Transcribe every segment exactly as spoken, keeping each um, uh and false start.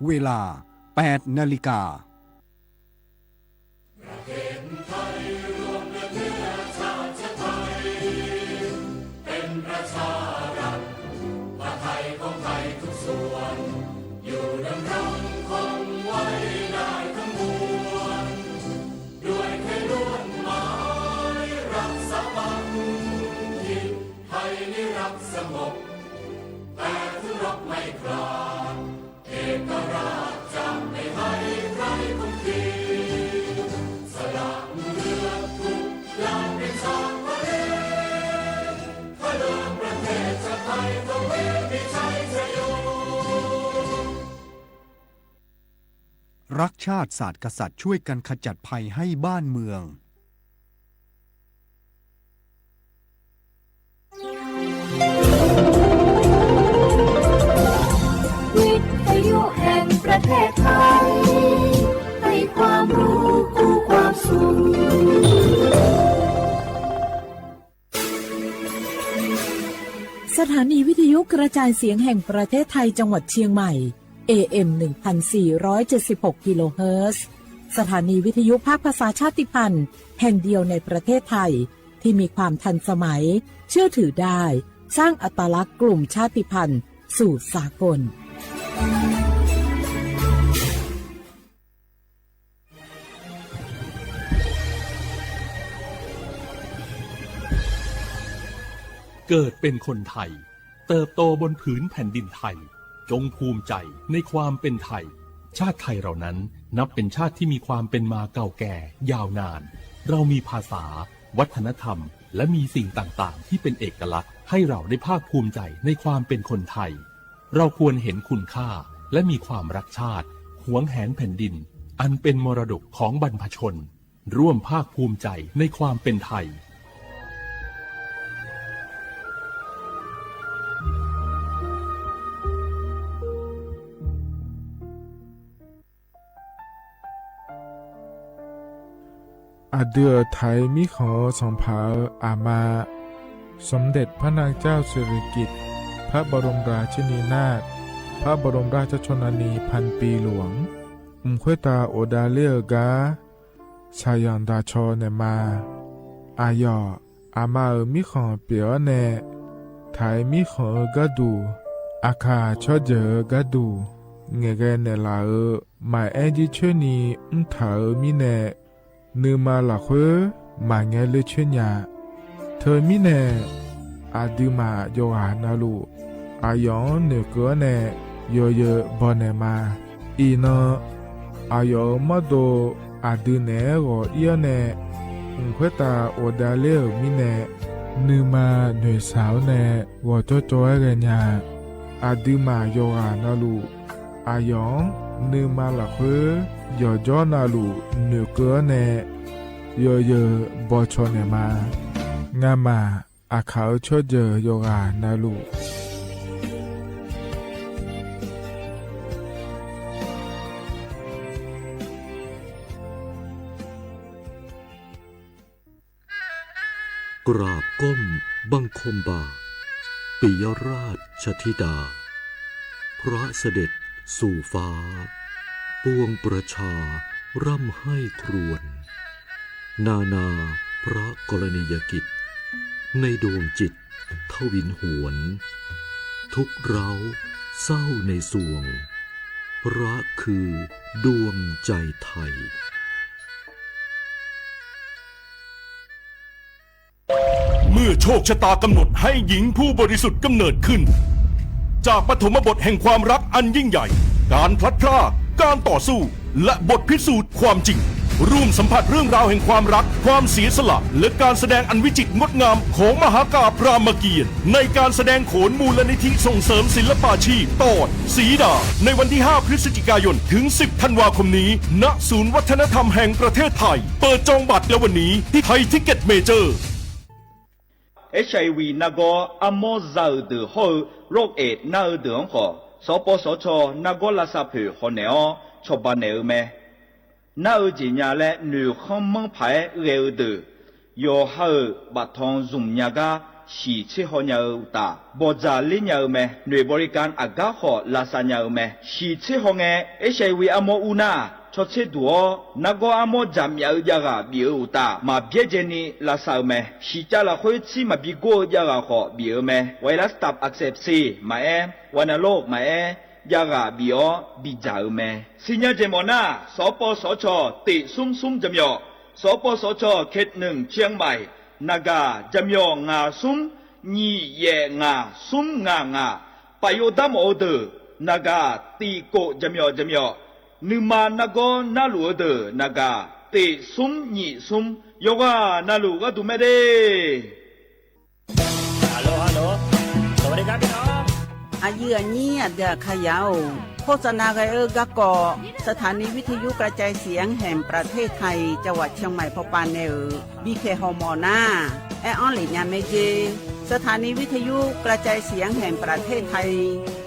เวลา แปดนาฬิกา รักชาติศาสตร์กษัตริย์ช่วยกันขจัดภัยให้บ้านเมือง วิทยุแห่งประเทศไทย ให้ความรู้คู่ความสุข สถานีวิทยุกระจายเสียงแห่งประเทศไทยจังหวัดเชียงใหม่ เอเอ็ม หนึ่งพันสี่ร้อยเจ็ดสิบหก กิโลเฮิรตซ์ สถานีวิทยุภาคภาษาชาติพันธุ์แห่งเดียวในประเทศไทย ที่มีความทันสมัย เชื่อถือได้ สร้างอัตลักษณ์กลุ่มชาติพันธุ์สู่สากล เกิดเป็นคนไทย เติบโตบนผืนแผ่นดินไทย จงภูมิใจในความเป็นไทย ชาติไทยเรานั้นนับเป็นชาติที่มีความเป็นมาเก่าแก่ยาวนาน เรามีภาษา วัฒนธรรม และมีสิ่งต่างๆ ที่เป็นเอกลักษณ์ ให้เราได้ภาคภูมิใจในความเป็นคนไทย เราควรเห็นคุณค่า และมีความรักชาติ หวงแหนแผ่นดิน อันเป็นมรดกของบรรพชน ร่วมภาคภูมิใจในความเป็นไทย Aqdui-euq Taiq mirkhanq-eu sanqpaq-euq aqma, สมเด็จพระนางเจ้าสิริกิติ์ พระบรมราชินีนาถ พระบรมราชชนนีพันปีหลวง mq khoertav ghofdav ler-eu gar shaqzanq daqcaw naeqma. Aqyawf aqma-euq mirkhanq pyeuf-awr nae, Taiq mirkhanq-eu gharduq, Aqkaq tsawrjeuq-eu gharduq ngaeqghae naeqlaf-euq maqaer jircoer ni mrtaq-euq mirnae, nuima lafkhoer maqngae ler coer nya. Teumirnae, aqduimaf yawqghaq navluf, aqyawf-anr noeqkeuv-awr nae yawzeu bawnaeq ma. Iqnan, aqyawf-euq mawrdo aqdui naeq-aer ghawq ir-awr nae, mq khoertav ghofdav ler-euq mirnae, nuima noeqshaq-awr nae ghawqjawr jawr-aer ghaenya. Aqduimaf yawqghaq navluf, aqyawf-anr nuima lafkhoer yawqjawr navluf noeqkeuv-awr nae yawzeu bawcaw naeqma. Ngamaf Aqkaq-eu tsawrjeuq yawqghaq navluf, กราบก้มบังคมบาท ปิยราชธิดา พระเสด็จสู่ฟ้า ปวงประชาร่ำไห้ครวญ นานาพระกรณียกิจ ในดวงจิตทวินหวน ทุกข์ร้าวเศร้าในสวง พระคือดวงใจไทย เมื่อโชคชะตากำหนดให้หญิงผู้บริสุทธิ์กำเนิดขึ้น จากปฐมบทแห่งความรักอันยิ่งใหญ่ การพลัดพราก การต่อสู้ และบทพิสูจน์ความจริง ร่วมสัมผัสเรื่องราวแห่งความรัก ความเสียสละ และการแสดงอันวิจิตรงดงามของมหากาพย์รามเกียรติ์ ในการแสดงโขนมูลนิธิส่งเสริมศิลปาชีพ ตอน สีดา ในวันที่ ห้า พฤศจิกายน ถึง สิบ ธันวาคมนี้ ณ ศูนย์วัฒนธรรมแห่งประเทศไทย เปิดจองบัตรแล้ววันนี้ที่ไทยทิกเก็ตเมเจอร์ HIV nargawr armawr za-euq deuq hawr-eu โรคเอดส์ nar-eu deuq-anr khawf, sawqpawv sawqcaw nargawr lavsav poeq hawnaeq-awr cawba naeq-eu mae. Nar-eu jeq nya laer noeqkhanr manr paq-aer ghae-eu deuq, yawqha-euq baftanq zmq nya gar shiq tser haw nya-eu uqtaf, bawqdzaq ler nya-eu mae. Noeq bawrikan aqgar khawf lavsav nya-eu mae. Shiq tser haw ngae, HIV armawr ur nar, cawtser duq-awr nargawr armawr dzaqmyav-eu javghaq bif-eu uqtaf, maq byaerdzaeni lavsav-eu mae. Shiqcav lafkhoer tsir maqbi gor-eu javghaq khawf bif-eu mae. ไวรัสตับอักเสบซี maqaer, วัณโรค maqaer, javghaq bif-awr bidzaq-eu mae. Siqnya jeq mawf nar, สปสช tiq smr smr jaqmyawf, สปสช เขตหนึ่งเชียงใหม่ naqgaq jaqmyawf ngaq smr nyiq yaef ngaq smr ngaq ngaq, paf yov dar mawf-eu deuq naqgaq tiq kof jaqmyawf jaqmyawf, nuima nargawr narluf-eu deuq naqgaq tiq smr nyiq smr, yawqghaq navluf gharduq mae de. Aqyuif aqnyir aqdui aqkaqyaq-or, โฆษณา ghae-eu garkawv สถานีวิทยุกระจายเสียงแห่งประเทศไทย จังหวัดเชียงใหม่ pawpav nae-euq bipyaeq hawmawf nar, aer-anr lef nya mae jer. สถานีวิทยุกระจายเสียงแห่งประเทศไทย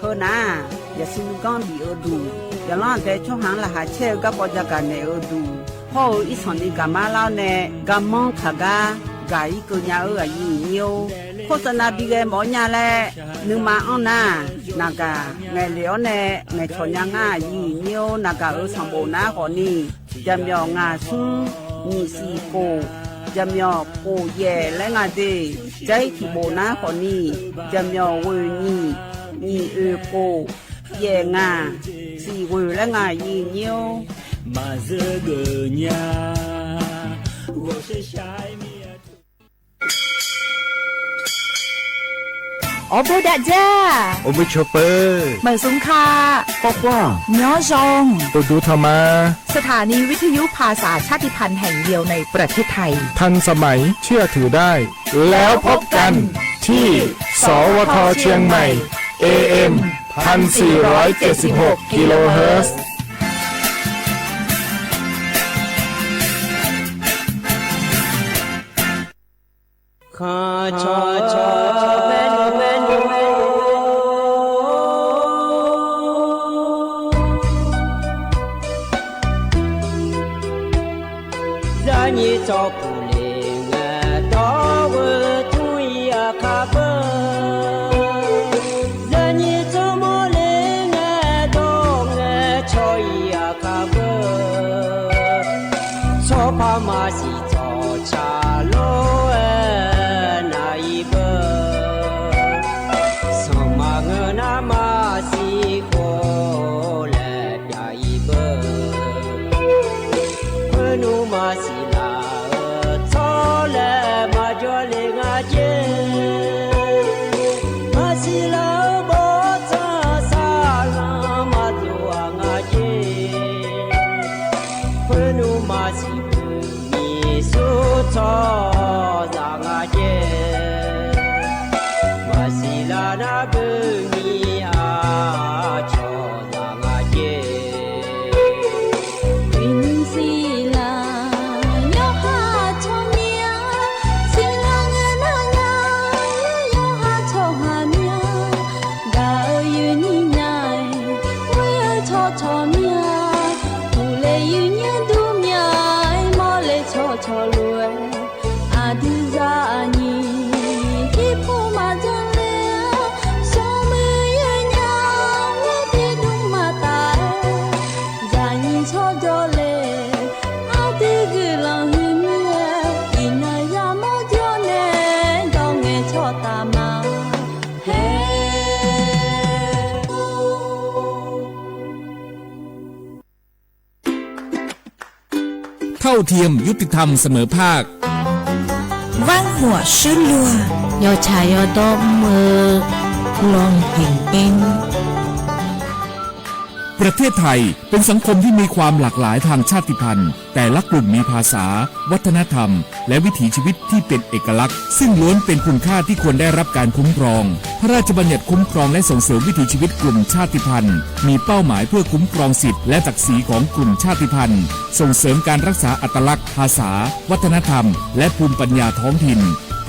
heu nar, yaqsur nuiganr bif-eu duq, yaqlanr aqdae tsawrhaq-anr laqkhaq caer-eu garkawv jagaq naeq-eu duq, hawr-eu irsanq ni gaqmar lar-awr nae garmanr kaq gar gaq-ir keuv nya-eu aqyuif aqnyir-or, โฆษณา bi ghae mawf-awr nya laer nuima anr nar, naqgaq ngaeqlef-awr nae ngaeqcawq nya ngar aqyuif aqnyir-or, naqgaq-euq sanqbof nar khawfni, jaqmyawf ngaq smr nyiq siq kof, jaqmyawf kof yaef laer nga de, jar-ir tiq bof nar khawfni, jaqmyawf ghoeq nyiq, nyiq oeq kof, yaef ngaq, siq ghoeq laer nga aqyuif aqnyir-or. Maqzeur geuf nya, ghawqshaq shaq-aer mir-a. Awrbof dav jar, awrbof cawpeuq, maqzmq ka, khawf khawf, myanr zaw, uqduq tanq ma. สถานีวิทยุภาษาชาติพันธุ์แห่งเดียวในประเทศไทย ทันสมัย เชื่อถือได้ แล้วพบกันที่ สวท เชียงใหม่ เอเอ็ม พันสี่ร้อยเจ็ดสิบหก กิโลเฮิรตซ์ Khanq cawq cawq maernmr maernmr, zarnyir tsawrpuq le ngae dawr ghoe tmr-ir aqkar beu, zarnyir tsawrmawr le ngae dawr ngae caw-ir aqkar beu, tsawrpar maqsiq tsawqtsaq lor-aer nav-ir beu, sanqma ngeur nar maqsiq khawf laer pyav-ir beu, khoernmr maqsiq laf-euq tsawrlaeq maqjawr le nga jer, maqsiq laf-euq bawrtsanq saqlanq maqdov-aq nga jer, khoernmr maqsiq beu nyiq sur tsawrhaqzaq nga jer, maqsiq laf nar beu nyiq aqcawq zaq nga jer. Uiqnymr siqlaq yawqha tsawrmyanr, siqlaq ngae nar nya, yawqha tsawrhaq myanr, gaq-eu yuifnyir nya-aer, ghoer-eu tsawrcawq myanr, uqle yuifnyir dur myanr-aer, mawrle tsawrcawq lof-aer, aqdui zaqnyiq irpov maqjan le-awr, smrmuiq yaer nya-awr, tiqdmr maqtaf-aer, zaqnyiq tsawrjawr le, aqdui guiqlanq huiq mir-aer, iqnan yamawr jawr nae, dawr ngae tsawrtaf ma. เท่าเทียม ยุติธรรม เสมอภาค Vanrhuaq shuirluf-aq, yawtsaq yawdawr mr-eu รองผิงเป๊ง ประเทศไทยเป็นสังคมที่มีความหลากหลายทางชาติพันธุ์ แต่ละกลุ่มมีภาษา วัฒนธรรม และวิถีชีวิตที่เป็นเอกลักษณ์ ซึ่งล้วนเป็นคุณค่าที่ควรได้รับการคุ้มครอง พระราชบัญญัติคุ้มครองและส่งเสริมวิถีชีวิตกลุ่มชาติพันธุ์ มีเป้าหมายเพื่อคุ้มครองสิทธิและศักดิ์ศรีของกลุ่มชาติพันธุ์ ส่งเสริมการรักษาอัตลักษณ์ ภาษา วัฒนธรรม และภูมิปัญญาท้องถิ่น พ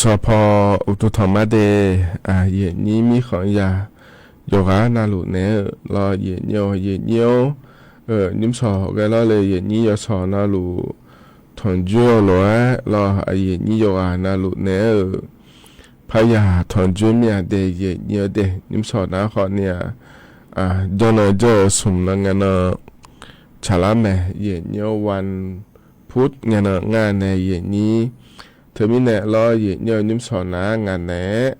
Tsawrpaw uqduq tanq mar de, yaeqnyir mirkhanq ya yawqghaq navluf naeq-eu lawr, yaeqnyir-awr, yaeqnyir-awr, nymrsawq ghae lawr le, yaeqnyir yawshawq navluf tanqjoer-eu lof-aer lawr, yaeqnyir yawqghaq navluf naeq-eu paryaq tanqjoer mir-a de, yaeqnyir-eu de, nymrsawq nar khawf ni-aq, janrnan jawr-eu smq nan ngae nan tsaqlar mae, yaeqnyir-awr, วันพุธ ngae nan ngar nae yaeqnyir. Teumirnae lawr, yaeqnyir-eu nymrsawq nar ngaq naeq-aer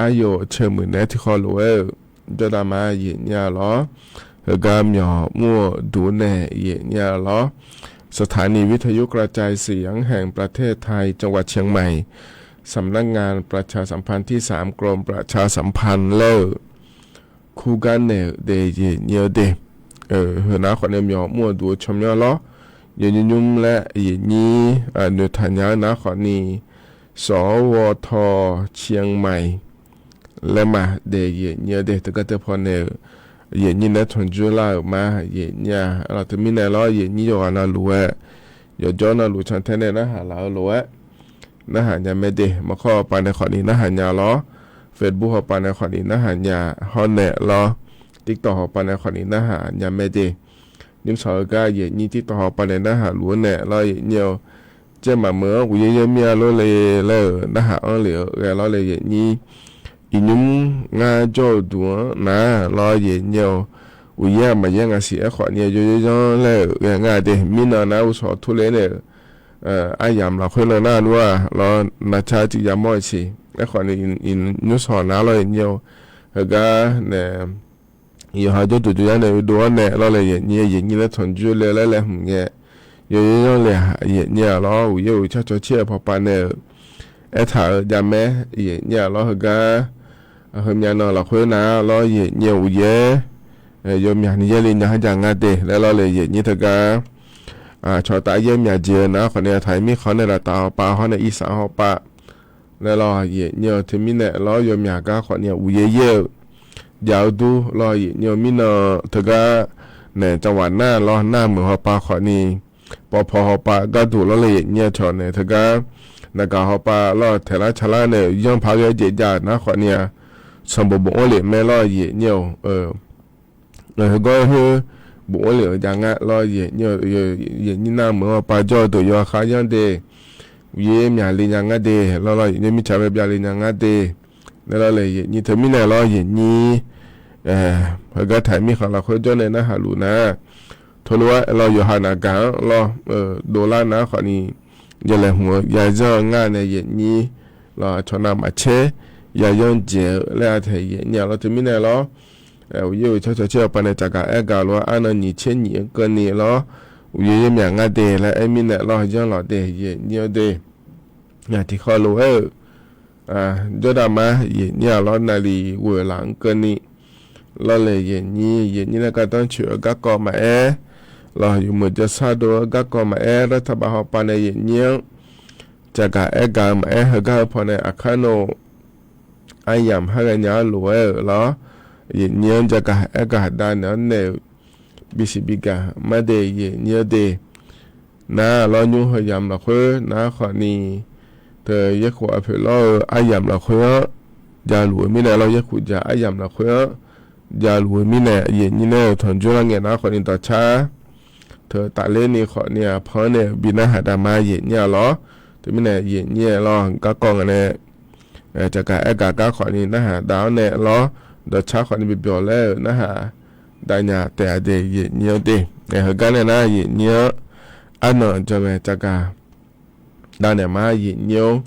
aryawf caemuiq naeq-aer tiqkhawv lof-aer-euq jawrdav ma yaeqnyir-a lawr. Heugar myawq mr-eu duq nae yaeqnyir-a lawr. สถานีวิทยุกระจายเสียงแห่งประเทศไทย จังหวัดเชียงใหม่ สำนักงานประชาสัมพันธ์ที่สาม กรมประชาสัมพันธ์ laer-euq kurgar naeq-euq de, yaeqnyir-eu de. Heu nar khawf ni myawq mr-eu duq-eu tsawrmyanr lawr, yaeqnyir nymr laer yaeqnyir noeqtaq nya-eu nar khawf ni, สวท.เชียงใหม่ laer ma de, yaeqnyir-eu de. Teugar teupaw naeq-euq yaeqnyir naeq-aer tanqjoer lar-euq ma, yaeqnyir-a lawr. Teumirnae lawr, yaeqnyir yawqghaq navluf-aer yawqjawr navluf cantae nae narhaq laf-eu lof-aer narhaq nya mae de. Maqkawr hawpav nae khawf ni narhaq nya lawr. Facebook hawpav nae khawf ni narhaq nya, hawr naeq lawr. TikTok hawpav nae khawf ni narhaq nya mae de. Nymrsawq heugar yaeqnyir TikTok hawpav nae narhaq luf-eu naeq lawr, yaeqnyir-eu. Jaer maqmeuq-anr uqyaer yaer mir-a lor le laer-euq narhaq-anr lef-eu ghae lawr le, yaeqnyir. Iqnymr ngar jawr-eu duq-anr nar lawr, yaeqnyir-eu. Uqyaer-aq maqyaer ngaq siq aerkhawf ni yawyaer yanr laer-euq ghae ngar de. Mirnan nar uqshawq turler nae-euq aryamq lafkhoer nan nar nmr-aq lawr, navcar tiq yamawr-iq siq aerkhawf ni, nymrsawq nar lawr, yaeqnyir-eu. Heugar nae yawqha jawrduq jawryar nae oedov-anr nae lawr le, yaeqnyir, yaeqnyir nae tanqjoer le laer laeqhmq ngae, yawyaer yanr le-aq, yaeqnyir-a lawr. Uqyaer uqcar cawcaer-eu pawpav nae-euq aertaq-eu javmaer, yaeqnyir-a lawr. Heugar heumyav nan lafkhoer nar lawr, yaeqnyir-eu. Uqyaer yawmyaq ni yaerle nya-anr jav ngar de laer lawr le, yaeqnyir. Teugar cawqtaf yaer myaq jeq-eu nar khawf ni, taq-iq mirkhanq nae laftav hawpav hawr nae irsaq hawpav laer lawr, yaeqnyir-eu. Teumirnae lawr, yawmyaq gar khawf ni uqyaer yaer-eu jav-eu dur lawr, yaeqnyir-eu. Mirnan teugar nae จังหวัดน่าน lawr, nar meuq hawpav khawf ni, pawpaw hawpav gharduq lawr le, yaeqnyir-eu. Cawq nae teugar naqgaq hawpav lawr, taeqlar calar nae yanr paq ghae jeq jav nar khawf ni-aq, sanqbof bofanr lef mae lawr, yaeqnyir-eu. Heugar khoer bofanr lef-eu jav ngar lawr, yaeqnyir-eu. Yaeqnyir nar meuq hawpav jawr-eu deuq yawkhav yanr de, uqyaer myaqle nya ngar de lawr, yaeqnyir. Mirtsaq bae byavle nya ngar de laer lawr le, yaeqnyir. Teumirnae lawr, yaeqnyir heugar taq-iq mirkhanq lafkhoer jawr nae narhaq luf nar, teulof-aer lawr, yawqha naqgaq-anr lawr, dovlar nar khawf ni, yawlaeqhmq-eu ya yanr-eu ngar nae, yaeqnyir lawr. Aqcawq navmaqtser ya yanr dzaeq-eu laer-a taeq, yaeqnyir-a lawr. Teumirnae lawr, uqyaer uqcar cawcaer hawpav nae caqgaq aergaq lof-aer, arnan nyiq tser nyiq-anr keuvni lawr, uqyaer yaer myaq ngar de laer aer mirnae lawr, yanr lawq de, yaeqnyir-eu de. Tiqkhawv lof-aer-euq jawrdav ma, yaeqnyir-a lawr. Naqliq ghoeq laf-anr keuvni lawr le, yaeqnyir. Yaeqnyir nae gardanr coeq-eu garkawv maqaer, lawr, yawmuiq jawrshar dov-eu garkawv maqaer, รัฐบาล hawpav nae yaeqnyir-anr caqgaq aergaq-eu maqaer, heugar heu pawnae aqkar nawr aryamq har ghaenya-anr lof-aer-euq lawr, yaeqnyir-anr caqgaq aergaq dav naeq-anr naeq-euq bisiq bigaq mar de, yaeqnyir-eu de. Nar lawr, nymr heu yamq lafkhoer nar khawf ni, teu yaerkhof aqpoeq lawr-eu aryamq lafkhoer-anr javluf-eu mirnae lawr, yaerkhof jaq aryamq lafkhoer-anr javluf-eu mirnae, yaeqnyir nae-euq tanqjor lar ngae nar khawf ni dawqcar teu tafler ni khawf ni-aq, pan-anr nae bi narhaq dav ma, yaeqnyir-a lawr. Teumirnae yaeqnyir-a lawr, garkawv ngaq nae caqgaq aergaq gar khawf ni narhaq dav-anr nae lawr, dawqcar khawf ni bi byawq laer-euq narhaq dav nya taef-a de, yaeqnyir-anr de. Heugar nae nar yaeqnyir-anr arnan jawr mae, caqgaq dav naeq ma, yaeqnyir-or.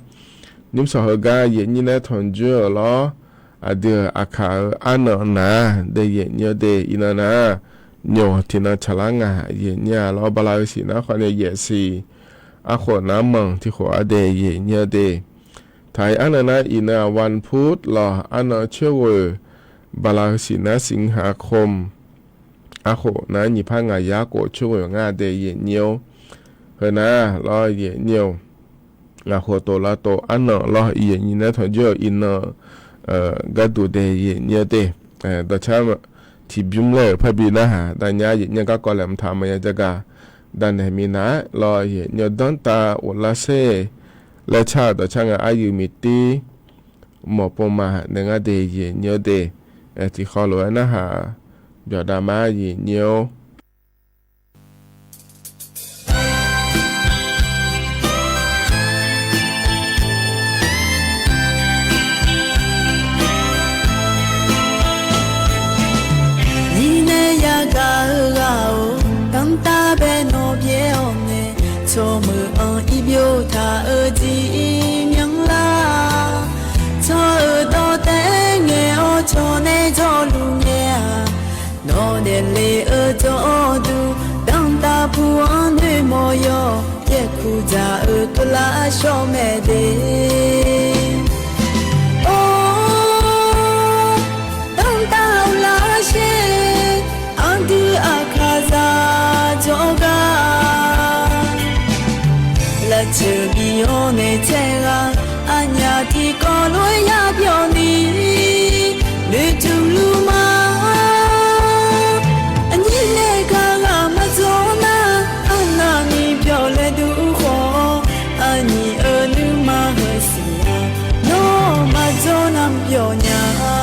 Nymrshawq heugar yaeqnyir nae tanqjor-euq lawr, aqdui-euq aqkaq-euq arnan nar-aq de, yaeqnyir-or de. Iqnan nar, nymq tiqnan tsaqlar ngaq, yaeqnyir-a lawr. Bala-eu siq nar khawf ni yaef siq, arkhof nar manq tiqkhof-a de, yaeqnyir-or de. Taq-iq arnan nar iqnan-aq วันพุธ lawr, arnan coerghoeq, bala-eu siq nar สิงหาคม arkhof nar nyiq par ngaq yar khof coerghoeq ngar de, yaeqnyir-or. Heu nar lawr, yaeqnyir-or. Ngaq khof tof lav tof arnan lawr, yaeqnyir nae tanqjor-euq iqnan gharduq de, yaeqnyir-or de. Dawqcar tiqbymr laer-euq parbi narhaq dav nya, yaeqnyir garkawv laeqhmq taq maqya jagaq dav naeq minav-aer lawr, yaeqnyir-or. Danrtav of lar sher laer car-euq dawqcar nga aryuif miqtir mawqpov ma nae ngar de yaeq nyir-awr de. Tiqkhawv lof-aer narhaq byawqdav ma yaeq nyir-or. Nyiq nae yagaq-eu ghaq-or, danrtav bae nawq byaer-awr nae, tsawrmeuq-anr irbyov taq-eu diq myanr lar. Tsawr-euq dawqtaev ngae-awr cawq nae jawrluf ngae-aq, nawq daefle-eu jawrduq, danrtav pu-anr noeqmawr yawr, yaerkuq dzaq-eu keuvlar shawr mae de. Or, danrtav uvlar sher, aqdui aqkaqzaq jawrgar, lavceuq bif-awr nae tsaer ghaq, aqnyaf tiqkawv lof-aer yabyawf ni noeqtmq luf ma. Aqnyir nae gar ghaq maqdzawr nar, arnavni byawf laer dur khawf, aqnyir-euq nuima heu siq-a, nawr maqdzawr nar byawf nya-a.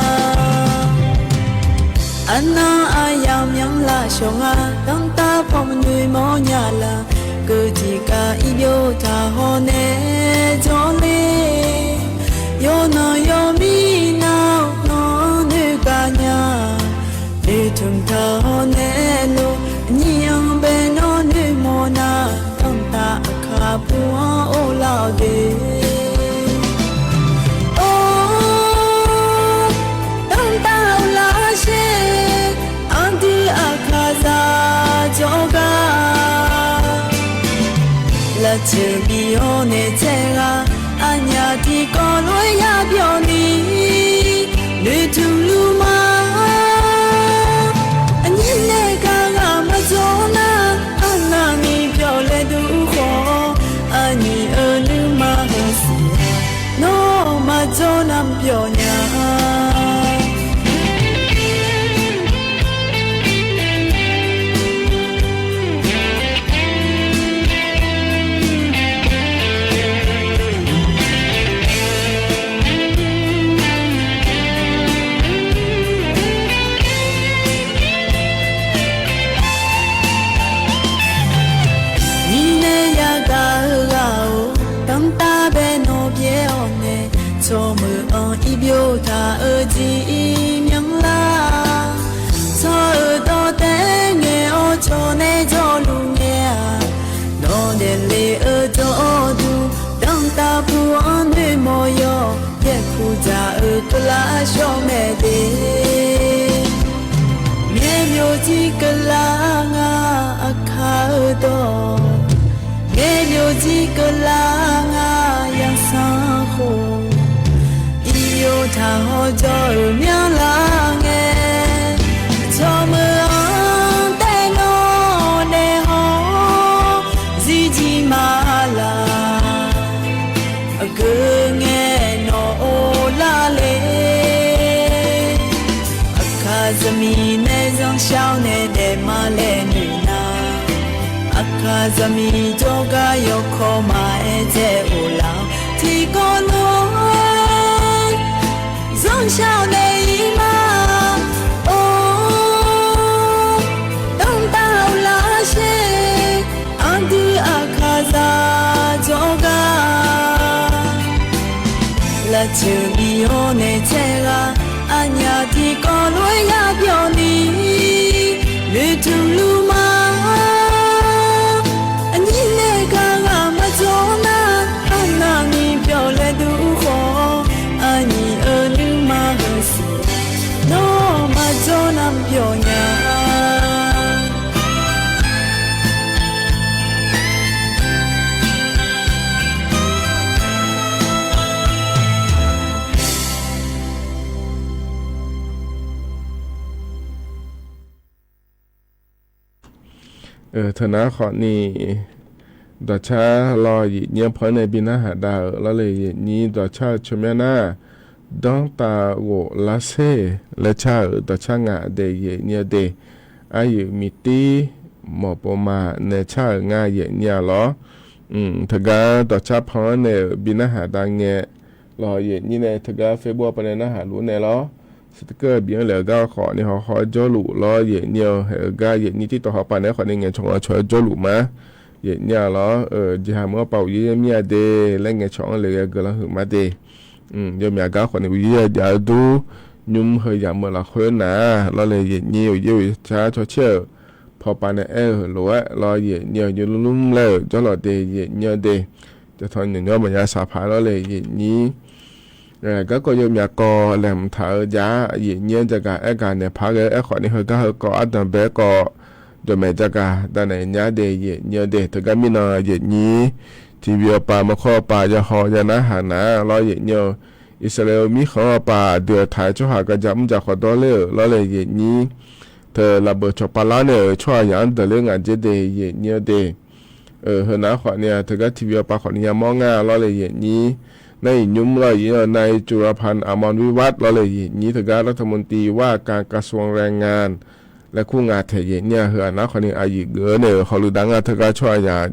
Arnav aqyamq myanr laf shawq nga, danrtav paw noeqmawr nya laf, keuv tiqkhav irbyov taq hawr nae jawrle. Yawqnan yawqmir nar-awr nawq-anr noeqgaq nya, noeqtmq taq hawr nae lof, aqnyir-anr bae nawr noeqmawr nar, danrtav aqkaq pu-anr or lar-awq de. Or, danrtav uvlar sher, aqdui aqkaqzaq jawrgar, lavceuq bif-awr nae tsaer ghaq, aqnyaf tiqkawv lof-aer yabyawf ni noeqtmq luf ma. Aqnyir nae gar ghaq maqdzawr nar, arnavni byawf laer dur khawf, aqnyir-euq nuima heu siq-a, nawr maqdzawr nar byawf nya-a. Nyiq nae yagaq-eu ghaq-or, danrtav bae nawq byaer-awr nae, tsawrmeuq-anr irbyov taq-eu diq myanr lar. Tsawr-euq dawqtaev ngae-awr cawq nae jawrluf ngae-aq, nawq daefle-eu dawrduq, danrtav pu-anr noeqmawr yawr, yaerkuq dzaq-eu keuvlar shawr mae de. Ngaeqbyov jir keuvlar nga aqkaq-eu dawq, ngaeqbyov jir keuvlar nga yawsanr khof, iqyawf taq hawjawr-euq myanrlar ngae, tsawrmeuq-anr taev nawr nae haw-awr zirjir ma laf. Aqgeu ngae nawq or lar le. Aqkaq zaqmiq nae zanrshar-awr nae daef ma laer noeq nar, aqkaq zaqmiq jawrgar yawkawr maqaer dzae of laf-awr tiqkawv nawr zanrshar-awr nae ir ma. Or, danrtav uvlar sher, aqdui aqkaqzaq jawrgar, lavceuq bif-awr nae tsaer ghaq, aqnyaf tiqkawv lof-aer yabyawf ni noeqtmq luf ma. Aqnyir nae gar ghaq maqdzawr nar, arnavni byawf laer dur khawf, aqnyir-euq nuima heu siq, nawr maqdzawr nar byawf nya. Teunar khawfni, dawqcar lawr yaeqnyir-anr paw-aer nae bi narhaq dav-euq lawrle yaeqnyir dawqcar-eu tsawrmyanr nar, danrtav ghoflar sher laer car-euq dawqcar nga de yaeqnyir-a de. Aryuif miqtir mawqpov ma nae car-euq nga yaeqnyir-a lawr. Teugar dawqcar pan-anr nae-euq bi narhaq dav ngae lawq, yaeqnyir nae teugar Facebook pav nae narhaq luf nae lawr. Sticker bif-anr lef-eu gar khawf ni hawhaw-aer jawrluf lawr, yaeqnyir-eu haeq-eu gar yaeqnyir TikTok hawpav naeq-aer khawf ni ngaeqcawq ngaeqcawq-aer jawrluf ma. Yaeqnyir-a lawr, jeqhaq meuq-anr pav uqyir yaer mir-a de laer ngaeqcawq-anr le ghae guiqlanq huiq ma de. Yawmyaq gar khawf ni uqyir yajav-eu dur, nymr heu yamq-eu lafkhoer nar lawr le, yaeqnyir uqyir uqcar cawcaer-euq pawpav nae aer-eu lof-aer lawr, yaeqnyir-eu nymr nymr laer-euq jawrlawq de, yaeqnyir-eu de. Cawqtawq nymq nymr maqya saqpaq lawr le, yaeqnyir. Garkawv yawmyaq kawv laeqhmq taq-eu jav-ar, yaeqnyir-anr jagaq aer gaq naeq par ghae-aer khawf ni heugar heukawv ardanq bae-aer kawv, jawqmaeq jagaq davnaeq nya de, yaeqnyir-eu de. Teugar mirnan yaeqnyir tiqbif-eu pav maqkawr-eu pav yahaw ya narhaq nar lawr, yaeqnyir-eu Irsaqleqlav mirkhanq-anr pav aqdui-euq taq-aer tsawrhaq gaqja mr jaq khawf dawr ler-euq lawr le, yaeqnyir. Teu lafbeuq cawqpav lar nae-euq tsawrhaq yaq-anr deuq ler ngaq dzer de, yaeqnyir-eu de. Heu nar khawf ni-a teugar tiqbif-eu pav khawf ni yamawr nga lawr le, yaeqnyir. Nar iqnymr lawr, yaeqnyir-eu นายจุลพันธ์ อมรวิวัฒน์ lawr le, yaeqnyir teugar รัฐมนตรีว่าการกระทรวงแรงงาน laer kur nga taeq, yaeqnyir-a. Heu-aq nar khawf ni aqyuif geuf-eu nae-euq hawluiv dav nga teugar tsawrhaq yaq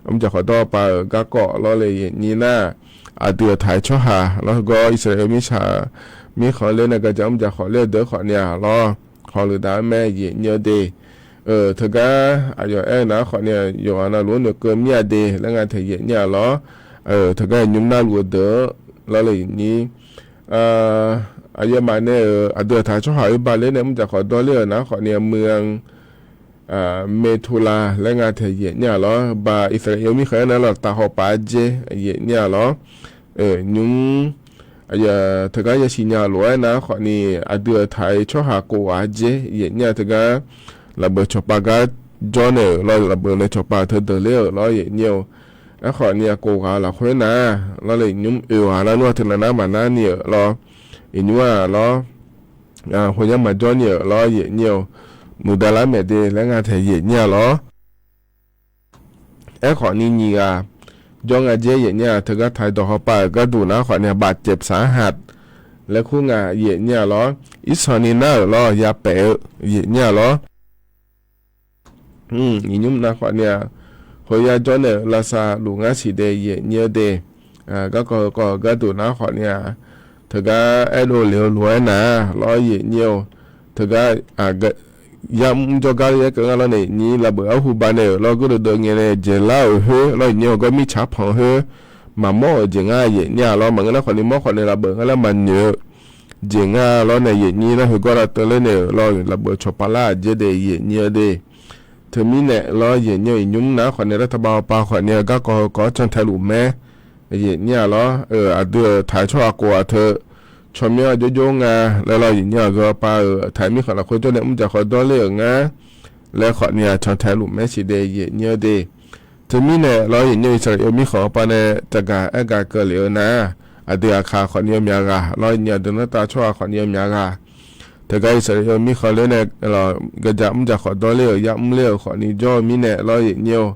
mr jaq khawf dawr pav-euq garkawv lawr le, yaeqnyir nar. Aqdui-euq taq-aer tsawrhaq lawr, heugar Irsaqleqlav mirtsaq mirkhanq ler nae gaqja mr jaq khawf ler-eu deuq khawf ni-a lawr, hawluiv dav-aer mae, yaeqnyir-eu de. Teugar aqyawf aer-eu nar khawf ni-a, yawqghaq navluf-anr noeqkeuv mir-a de laer nga taeq, yaeqnyir-a lawr. Teugar iqnymr narluf-eu deuq lawr le, yaeqnyir. Aqyawfmaf nae-euq aqdui-euq taq-aer tsawrhaq oer ba ler nae mr jaq khawf dawr ler-euq nar khawf ni-a, เมือง Metula laer nga taeq, yaeqnyir-a lawr. Ba Irsaqleqlav mirkhanq-anr nae lawr taf hawpav-aer dzer, yaeqnyir-a lawr. Nymr teugar yasiq nya lof-aer nar khawf ni aqdui-euq taq-aer tsawrhaq kov ghaq-aer dzer, yaeqnyir-a. Teugar lafbeuq cawqpav gar jawr nae-euq lawr, lafbeuq nae cawqpav teudeuq ler-euq lawr, yaeqnyir-eu. Aerkhawf ni-a kov ghaq-eu lafkhoer nar lawr le, iqnymr oe ghaq lar nmr-a teunav nar maqnar ni-euq lawr, iqnymr-a lawr. Khoyar maqjawr ni-euq lawr, yaeqnyir-eu. Muiqdaq lar maeq de laer nga taeq, yaeqnyir-a lawr. Aerkhawf ni nyiq ghaq jawr nga dzer, yaeqnyir-a. Teugar taq-aer dawq hawpav-euq gharduq nar khawf ni-a บาดเจ็บสาหัส laer kur nga, yaeqnyir-a lawr. Irsanq ni nar-euq lawr, ya paef-eu, yaeqnyir-a lawr. Iqnymr nar khawf ni-a, khoyar jawr nae-euq lavsav luf ngar siq de, yaeqnyir-eu de. Garkawv heukawv-euq gharduq nar khawf ni-a, teugar aerdov lef-eu lof-aer nar lawr, yaeqnyir-eu. Teugar yamr jawrgar ler-aer keuv ngar lawr nae, yaeqnyir lafbeuq arhu ba nae-euq lawr, gurdeuvdeuv ngae nae jeq lar-euq khoer lawr, yaeqnyir-eu gar mirtsaq panq khoer maqmawr-euq jeq ngar, yaeqnyir-a lawr. Maqngeur nar khawf ni mawr khawf nae lafbeuq ngar laer maqnoeq-eu jeq ngar lawr nae, yaeqnyir nar heugawr lavteuv ler nae-euq lawr, lafbeuq cawqpav lar-aq dzer de, yaeqnyir-eu de. Teumirnae lawr, yaeqnyir-eu iqnymr nar khawf ni-a, รัฐบาล pav khawf ni-a, garkawv heukawv-anr cantae luf mae, yaeqnyir-a lawr. Aqdui-euq taq-aer tsawrhaq kov ghaq teu tsawrmyanr jawrjawr nga laer lawr, yaeqnyir-a. Aqgeu pav-euq taq-aer mirkhanq lafkhoer jawr nae mr jaq khawf dawr ler-euq ngar laer khawf ni-a, cantae luf mae siq de, yaeqnyir-eu de. Teumirnae lawr, yaeqnyir-eu Irsaqleqlav mirkhanq pav nae taqgaq aer gaq keuv lef-eu nar, aqdui aqkaq khawf ni yawmyaq ghaq lawr, yaeqnyir aqdui nartav tsawrhaq khawf ni yawmyaq ghaq. Teugar Irsaqleqlav mirkhanq ler nae lawr, gaqja mr jaq khawf dawr ler-euq, yamr ler-euq khawf ni jawr-eu mirnae lawr, yaeqnyir-eu.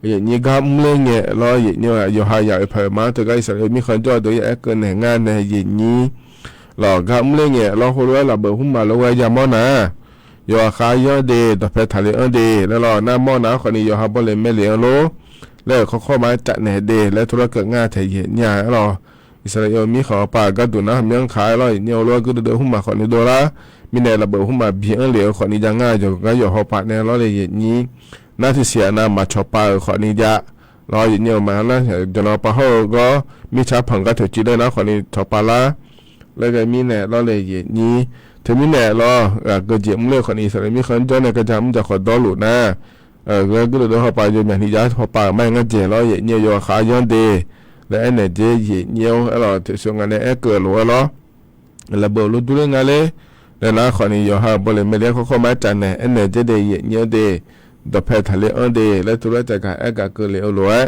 Yaeqnyir gar mr ler ngae lawr, yaeqnyir-eu. Yawqha yaq oeq paq-euq ma-anr teugar Irsaqleqlav mirkhanq jawr-eu deuq-aer aer keuv naeq ngar nae, yaeqnyir lawr, gar mr ler ngae lawr, khoerlof-aer lafbeuq hmrmaq lof-aer yamawr nar, yawqha khav yanr de, dawqpae taqle anr de laer lawr, nar mawr nar khawf ni yawqha bawle maerle-anr lor laer-euq khawrkhawr ma-aer caf naeq de laer tov lar keuv ngar taeq, yaeqnyir-a lawr. Irsaqleqlav mirkhanq pav gharduq nar, myanr kaq-aer lawr, yaeqnyir-eu. Lof-aer gurdeuv deuv hmrmaq khawf ni dovlar mirnae, lafbeuq hmrmaq bi anr lef-eu khawf ni jav ngar, yawqgar yawq hawpav nae lawr le, yaeqnyir. Nar tiqsiq-aq nav maqcawq pav-euq khawf ni jav lawr, yaeqnyir-eu. Maqnar jaqnan pav hawr-eu gawr mirtsaq panq gar toeqciv ler nar khawf ni cawq pav lar laer ghae mirnae lawr le, yaeqnyir. Teumirnae lawr, aqgeu jeq mr ler-eu khawf ni Irsaqleqlav mirkhanq jawr nae gaqja mr jaq khawf dawrluf nar, ghae gurdeuv deuv hawpav yawmyaq ni jav hawpav-euq ma-aer ngar jeq lawr, yaeqnyir-eu. Yawqha khav yanr de laer aernaeq dzer, yaeqnyir-eu. Aerlawq, toeqsoq ngaq nae aer keuv lof-aer lawr, lafbeuq lof durler nga ler laer nar khawf ni yawqha-euq bawle maerle-anr khawrkhawr ma-aer caf naeq aernaeq dzer de, yaeqnyir-eu de. Dawqpae taqle anr de laer tov lar caf gaq aer gaq keuv lef-eu lof-aer,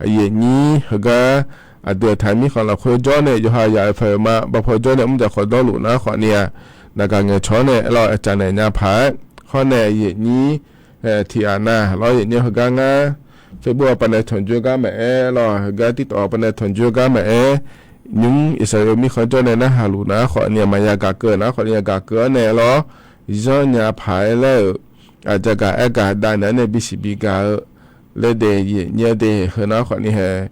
yaeqnyir. Heugar aqdui-euq taq-aer mirkhanq lafkhoer jawr nae yawqha yaq oeq paq-euq ma, bavpaw jawr nae mr jaq khawf dawrluf nar khawf ni-a, naqgaq ngaeqcawq-anr nae aerlawr, caf naeq nya paq-aer khawr nae, yaeqnyir. Tiqghaq nav lawr, yaeqnyir-eu. Heugar ngar Facebook pav nae tanqjoer gar maqaer lawr, heugar TikTok pav nae tanqjoer gar maqaer, nymr Irsaqleqlav mirkhanq jawr nae narhaq luf nar khawf ni-a, maqya gaq keuv nar khawf ni-a, gaq keuv-anr nae lawr, zanr nya paq-aer laer-euq, aqja gaq aer gaq dav naeq-anr nae bisiq bi gaq-eu laer de yaeq nyir-eu de. Heu nar khawfni hae,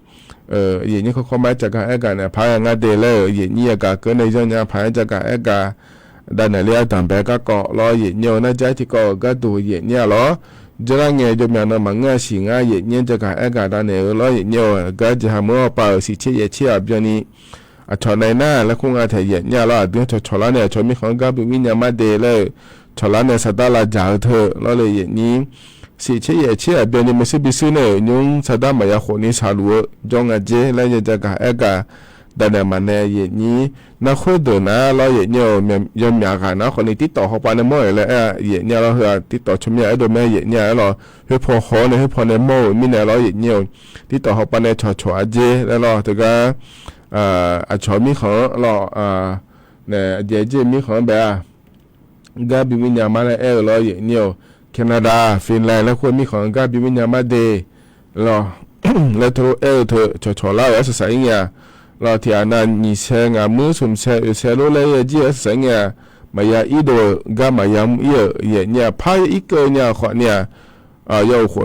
yaeq nyir kawrkawr mar-aer jagaq aer gaq naeq paq-aer ngar de laer-euq yaeq nyir yagaq keuv nae yanrnya paq-aer jagaq aer gaq dav naeq ler ardanq bae garkawv lawr yaeq nyir-eu nar jar tiqkawv-euq gharduq yaeq nyir-a lawr. Jarlar ngae jawrmyaq nan maqngeur-a siq ngar yaeq nyir jagaq aer gaq dav naeq-eu lawr yaeq nyir-eu gar jeqha meuq-anr aqpav-euq siqtser yaeq tser-aq byanni aqcawq nae nar laer kur nga taeq yaeq nyir-a lawr. Aqdui-anr cawqcawq lar nae aqcawq mirkhanq-anr gar bimr nyama de laer-euq cawqlar nae saqdar lavdzaq-eu teu lawr le yaeq nyir. Siqtser yaeq tser-aq byanni maershuir bishuir nae-euq nymr saqdar maqya khofni shaqluf-eu jawr nga jer laer ya jagaq aer gaq dav naeq maqnae yaeq nyir. Nar khoerdeuq nar lawr yaeq nyir-eu yawmyaq ghaq nar khawfni tirtawf hawpav nae mawr-euq laer aer-a yaeq nyir-a lawr. Heu-aq tirtawf tsawrmyanr aerdov mae yaeq nyir-a aer lawr. Khoerpaw haw-awr nae khoerpaw nae mawr-euq mirnae lawr yaeq nyir-eu tirtawf hawpav nae cawqcawq-a jer laer lawr. Teugar aqcawq mirkhanq-anr lawr, naeq aqjeq jer mirkhanq-anr bae-a gar bimr nyama laer aer-eu lawr yaeq nyir-eu Canada, Finland laer khoer mirkhanq-anr gar bimr nyama de lawr. Laer teulof aer-eu teu cawqcawq lar-euq arsaq saq-ir ngae-a lawr. Tiqghaq nav nyiq sae ngaq muir smq sae oeq sae lor laer ya jir-eu arsaq saq-ir ngae-a. Maqya irdov gar maqya mr ir-euq yaeq nyir-a par ir keuv nya khawfni-aq, yawf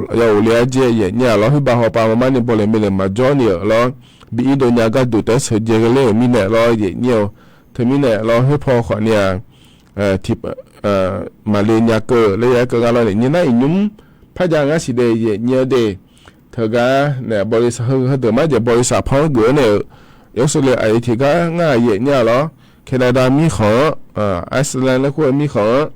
le-a jer yaeq nyir-a lawr. Khoerbav hawpav marmarni bawleq meuleq maqjawr ni-euq lawr. Bi irdov nya gharduq taef-aer sheuqdzae ghae ler-euq mirnae lawr yaeq nyir-eu. Teumirnae lawr khoerpaw khawfni-aq, maqle nya keuv laer ya-aer keuv nga lawr. Yaeq nyir nar iqnymr par jav ngar siq de yaeq nyir-eu de. Teugar nae bawleq saq heu heudeuq mar jaeq bawleq saq pan-anr geuf-awr nae-euq Australia aqyawf tiqgar ngar yaeq nyir-a lawr. Canada mirkhanq-anr, Iceland laer kur-eu mirkhanq-anr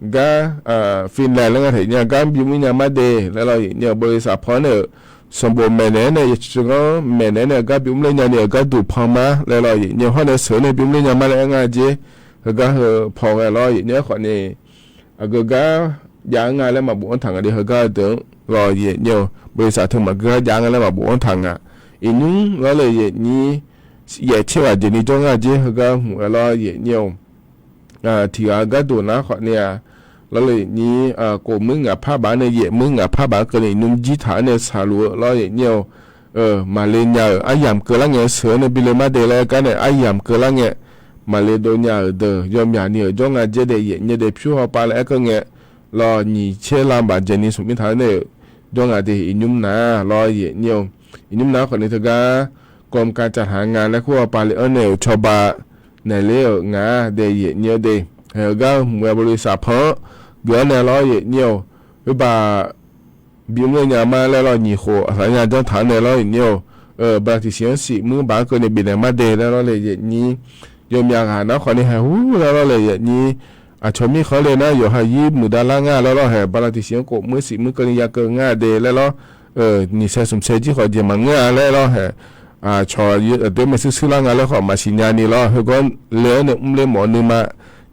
gar, Finland laer nga taeq nyir-a gar bimr nyama de laer lawr yaeq nyir-eu bawleq saq pan-anr nae-euq sanqbof maeqnaeq-aer nae yawqcawq ganr maeqnaeq-aer nae gar bimr ler nyani-euq gharduq pan ma laer lawr yaeq nyir-eu hawr nae sheuq-eu nae bimr ler nyama laer aer nga jer. Heugar heu paw ghae lawr yaeq nyir-aer khawfni aqgeu gar jav-anr nga laer maqbof-anr taq nga de. Heugar-eu deuq-anr lawr yaeq nyir-eu bawleq saq teu maqgeu gar jav-anr nga laer maqbof-anr taq nga. Iqnymr lawr le yaeq nyir yaeq tser ghaq jeq ni jawr nga jer heugar hmq-aer lawr yaeq nyir-eu tiqghaq-eu gharduq nar khawfni-aq, lawr le yaeq nyir, khof muir ngaq par baf-anr nae yaeq muir ngaq par baf-anr keuvni iqnymr jir taq-anr nae shaqluf-eu lawr yaeq nyir-eu maqle nya-euq aryamq keuvlar ngae sheuq-anr nae bi le mar de laer aer gar nae aryamq keuvlar ngae maqle dov nya-euq deuq yawmyaq ni-euq jawr nga jer de yaeq nyir de. Pyur hawpav laer aer keuv ngae lawr nyiq tser lam baf jeq ni smq mir taq-anr nae-euq jawr nga de iqnymr nar lawr yaeq nyir-eu. Iqnymr nar khawfni teugar กรมการจัดหางาน laer kur hawpav le-anr nae-euq cawba naeq ler-euq nga de yaeq nyir-eu de. Haeq-eu gar hmq-aer bawleq saq pan-anr geuf-awr nae lawr yaeq nyir-eu. Khoerbav bimr ler nya ma laer lawr nyiq khof aqsaq nya janr taq-anr nae lawr yaeq nyir-eu. Bala tiqsiq-anr siq muir baf-anr keuvni bifnaeq mar de laer lawr le yaeq nyir. Yawmyaq ghaq nar khawfni haeq hur laer lawr le yaeq nyir. Aqcawq mirkhanq le nar yawqha yir muiqdav lar nga laer lawr haeq bala tiqsiq-anr khof muir siq muir keuvni ya keuv nga de laer lawr. Nyiq sae smq sae jir khawf jeq maqngeur-a laer lawr haeq. Aqcawq aqdoer maershuir shuir lar nga laer khawf maqsiq nya ni lawr. Heugar le-anr nae mr ler mawf nuima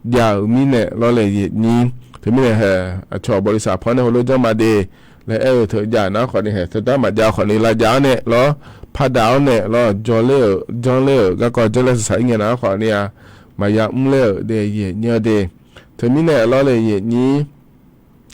jav-euq mirnae lawr le yaeq nyir. Teumirnae haeq aqcawq bawleq saq pan-anr nae heulof janr ma de laer aer-eu teu jav nar khawfni haeq teudar maqjav khawfni lavjav-anr nae lawr, pardav-awr nae lawr, jawr ler-euq janr ler-euq garkawv janr ler saq saq-ir ngae nar khawfni-a, maqya mr ler-euq de yaeq nyir-eu de. Teumirnae lawr le yaeq nyir,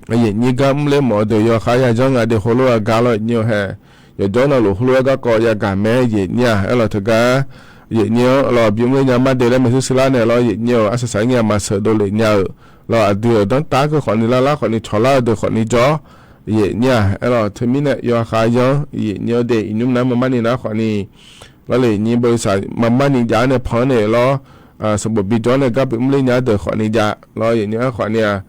yaeq nyir gar mr ler mawf-eu deuq yawkhav ya janr nga de heulof-aer gar lawr yaeq nyir-eu haeq. Yawqjawr navluf heulof-aer garkawv yagaq mae yaeq nyir-a aer lawr teugar yaeq nyir-anr lawr bimr ler nya mar de laer maershuir shuir lar nae lawr yaeq nyir-eu arsaq saq-ir ngae maqsheuq dovlef nya-euq lawr aqdui-euq danrtav keuv khawfni lar lar khawfni cawqlar-eu deuq khawfni jawr yaeq nyir-a aer lawr teumirnae yawkhav yanr yaeq nyir-eu de iqnymr nar marmarni nar khawfni lawr le yaeq nyir bawleq saq marmarni jav-anr nae pan-anr nae lawr, sanqbof bi jawr nae gar bimr ler nya-eu deuq khawfni jav lawr yaeq nyir-anr khawfni-a,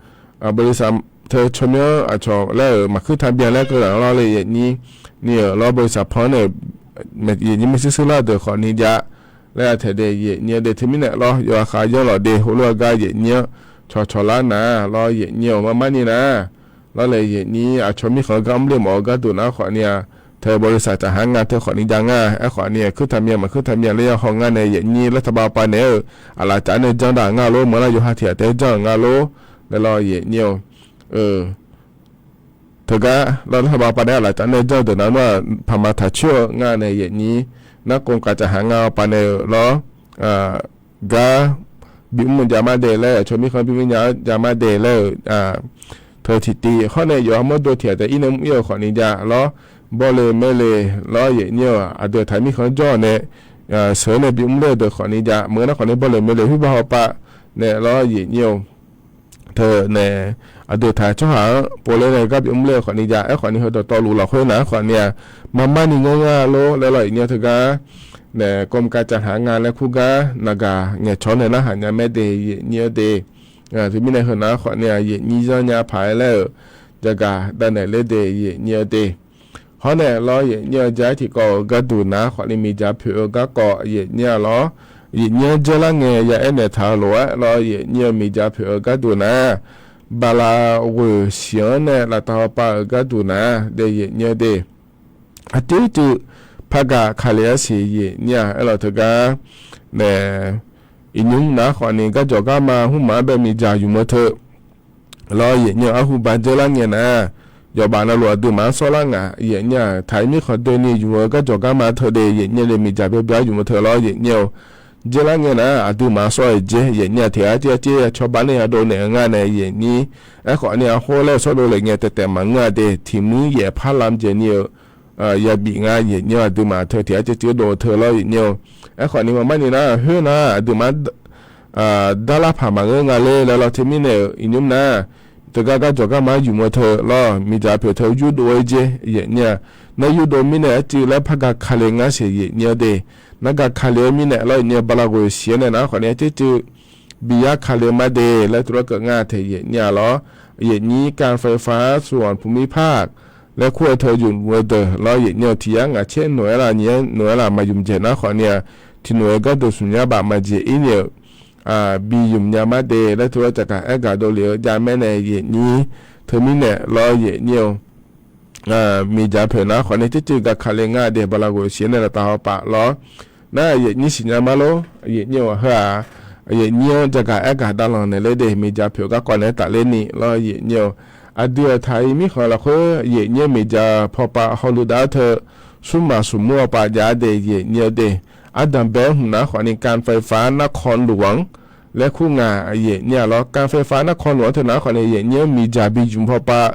bawleq saq teu tsawrmyanr aqcawq laer-euq maqkuir taq byan laer keuv laf-anr lawr le yaeq nyir ni-euq lawr bawleq saq pan-anr nae yaeq nyir maershuir shuir lar-eu deuq khawfni jav laer-a taeq de yaeq nyir-eu de teumirnae lawr yawkhav yanr lawq de heulof-aer gar yaeq nyir-anr cawqcawq lar nar lawr yaeq nyir-eu marmarni nar lawr le yaeq nyir aqcawq mirkhanq-eu gar mr ler mawf-eu gharduq nar khawfni-a, teu bawleq saq taq har nga teu khawfni jav nga aer khawfni-a kuir taq myan maqkuir taq myan laer ya haw ngar nae yaeq nyir lar taqbav pav naeq-eu aqlaf caf nae janr daq nga lor maqlar yawqha tiq ghaq taef-aer janr-euq nga lor laer lawr yaeq nyir-eu teugar lawr lar taqbav pav naeq-aer aqlaf caf nae janr-eu deuq nar nar-aq paqma taq coer-eu nga nae yaeq nyir nar กรมการจัดหางาน pav naeq-euq lawr gar bimr-eu jav mar de laer aqcawq mirkhanq bimr nya-eu jav mar de laer-euq teu tiqtiv hawr nae yawqha mawrdo tiq ghaq taef-aer ir nae mr ir-eu khawfni jav lawr, bawleq maeqleq lawr yaeq nyir-eu aqdui-aq taq mirkhanq jawr-awq nae sheuq-eu nae bimr ler-eu deuq khawfni jav meuq nar khawfni bawleq maeqleq khoerbav hawpav nae lawr yaeq nyir-eu teu nae, aqdui taq tsawrhaq-anr povler nae gar bif mr ler-eu khawfni jav. Aerkhawfni heu dawqtawvluf lafkhoer nar khawfni-aq, maqmar ni ngeur ngar lor laer lawr, iqnyir teugar nae กรมการจัดหางาน laer kur gar naqgaq ngaeqcawq nae narhaq nya mae de, yaeqnyir-eu de. Teumirnae heu nar khawfni-aq, yaeqnyir zanr nya paq-aer laer-euq jaqgaq davnaeq ler de, yaeqnyir-eu de. Hawr nae lawr, yaeqnyir-eu jaq-aer tiqkawv-euq gharduq nar khawfni miqdzaq poeq-eu garkawv yaeqnyir-a lawr. Yaeqnyir-anr dzeurlar ngae ya aernaeq taq-eu lof-aer lawr, yaeqnyir-eu miqdzaq poeq-eu gharduq nar, bala ghoeq siq-anr nae laftav hawpav-euq gharduq nar de, yaeqnyir-eu de. Aqcuiv cuiv par gaq kale-aer siq, yaeqnyir-a. Aerlawq teugar nae, iqnymr nar khawfni gardzawq garma hmqmaq-anr bae miqdzaq ymq-eu teu lawr, yaeqnyir-eu arhu ba dzeurlar ngae nar, yawqbaf navluf aqduimaf-anr sawrlar ngaq, yaeqnyir-aq. Taq-ir mirkhanq doeni ymq-eu gardzawq garma teu de, yaeqnyir de. Miqdzaq byabyar ymq-eu teu lawr, yaeqnyir-eu dzeurlar ngae nar, aqduimaf-anr sawr-eu jeq, yaeqnyir-aq. Tiq ghaq tir ghaq tir ya cawba nae ya dovnaeq nga nae, yaeqnyir. Aerkhawfni aqkhawf laer-eu sawr dovle ngae taef taef maqngeur-a de. Tiq muir yaef par lam dzaeqni-eu yabif nga, yaeqnyir-eu. Aqduimaf teu tiq ghaq tir tir dov-eu teu lawr, yaeqnyir-eu. Aerkhawfni maqmar ni nar khoer nar aqduimaf darlar paq maqngeur nga ler laer lawr. Teumirnae-euq iqnymr nar, teugar gardzawq garma ymq-eu teu lawr, miqdzaq poeq teu yurdov-aer jer, yaeqnyir-a. Nar yurdov mirnae arcuiv laer par gaq kale ngar siq, yaeqnyir-eu de. Nar gaq kale-eu mirnae lawr, yaeqnyir-eu bala ghoeq siq-aer nae nar khawfni arcuiv cuiv bi yar kale-eu ma de laer tuvlar keuv nga tae, yaeqnyir-a lawr. Yaeqnyir การไฟฟ้าส่วนภูมิภาค laer kur-eu teu ymq-eu deuq lawr, yaeqnyir-eu. Tiq yar ngaq caer noeq-aer laf, nyiq yar noeq-aer laf maqymq dzaeq nar khawfni-aq, tiq noeq-aer gharduq smq nya baf maqjeq ir ni-euq bi ymq nya ma de laer tuvlar caqgaq aer gaq dovlef-eu jav mae nae, yaeqnyir. Teumirnae lawr, yaeqnyir-eu miqdzaq poeq nar khawfni cuiv cuiv gaq kale ngar de, bala ghoeq siq-aer nae laftav hawpav lawr. Nar yaeqnyir siqnya ma lor, yaeqnyir-eu heu-aq, yaeqnyir-anr jaqgaq aer gaq davlanq naeq ler de, miqdzaq poeq garkawv naeq-aer tafler ni lawr, yaeqnyir-eu. Aqdui-euq taq-ir mirkhanq lafkhoer yaeqnyir-eu miqdzaq pawpav hawluiv dav-aer teu, smrmaf smrmur hawpav jav-a de, yaeqnyir-eu de. Ardanq bae-aer hmq nar khawfni การไฟฟ้านครหลวง laer kur nga, yaeqnyir-a lawr. การไฟฟ้านครหลวง teu nar khawfni yaeqnyir-anr miqdzaq bi ymq pawpav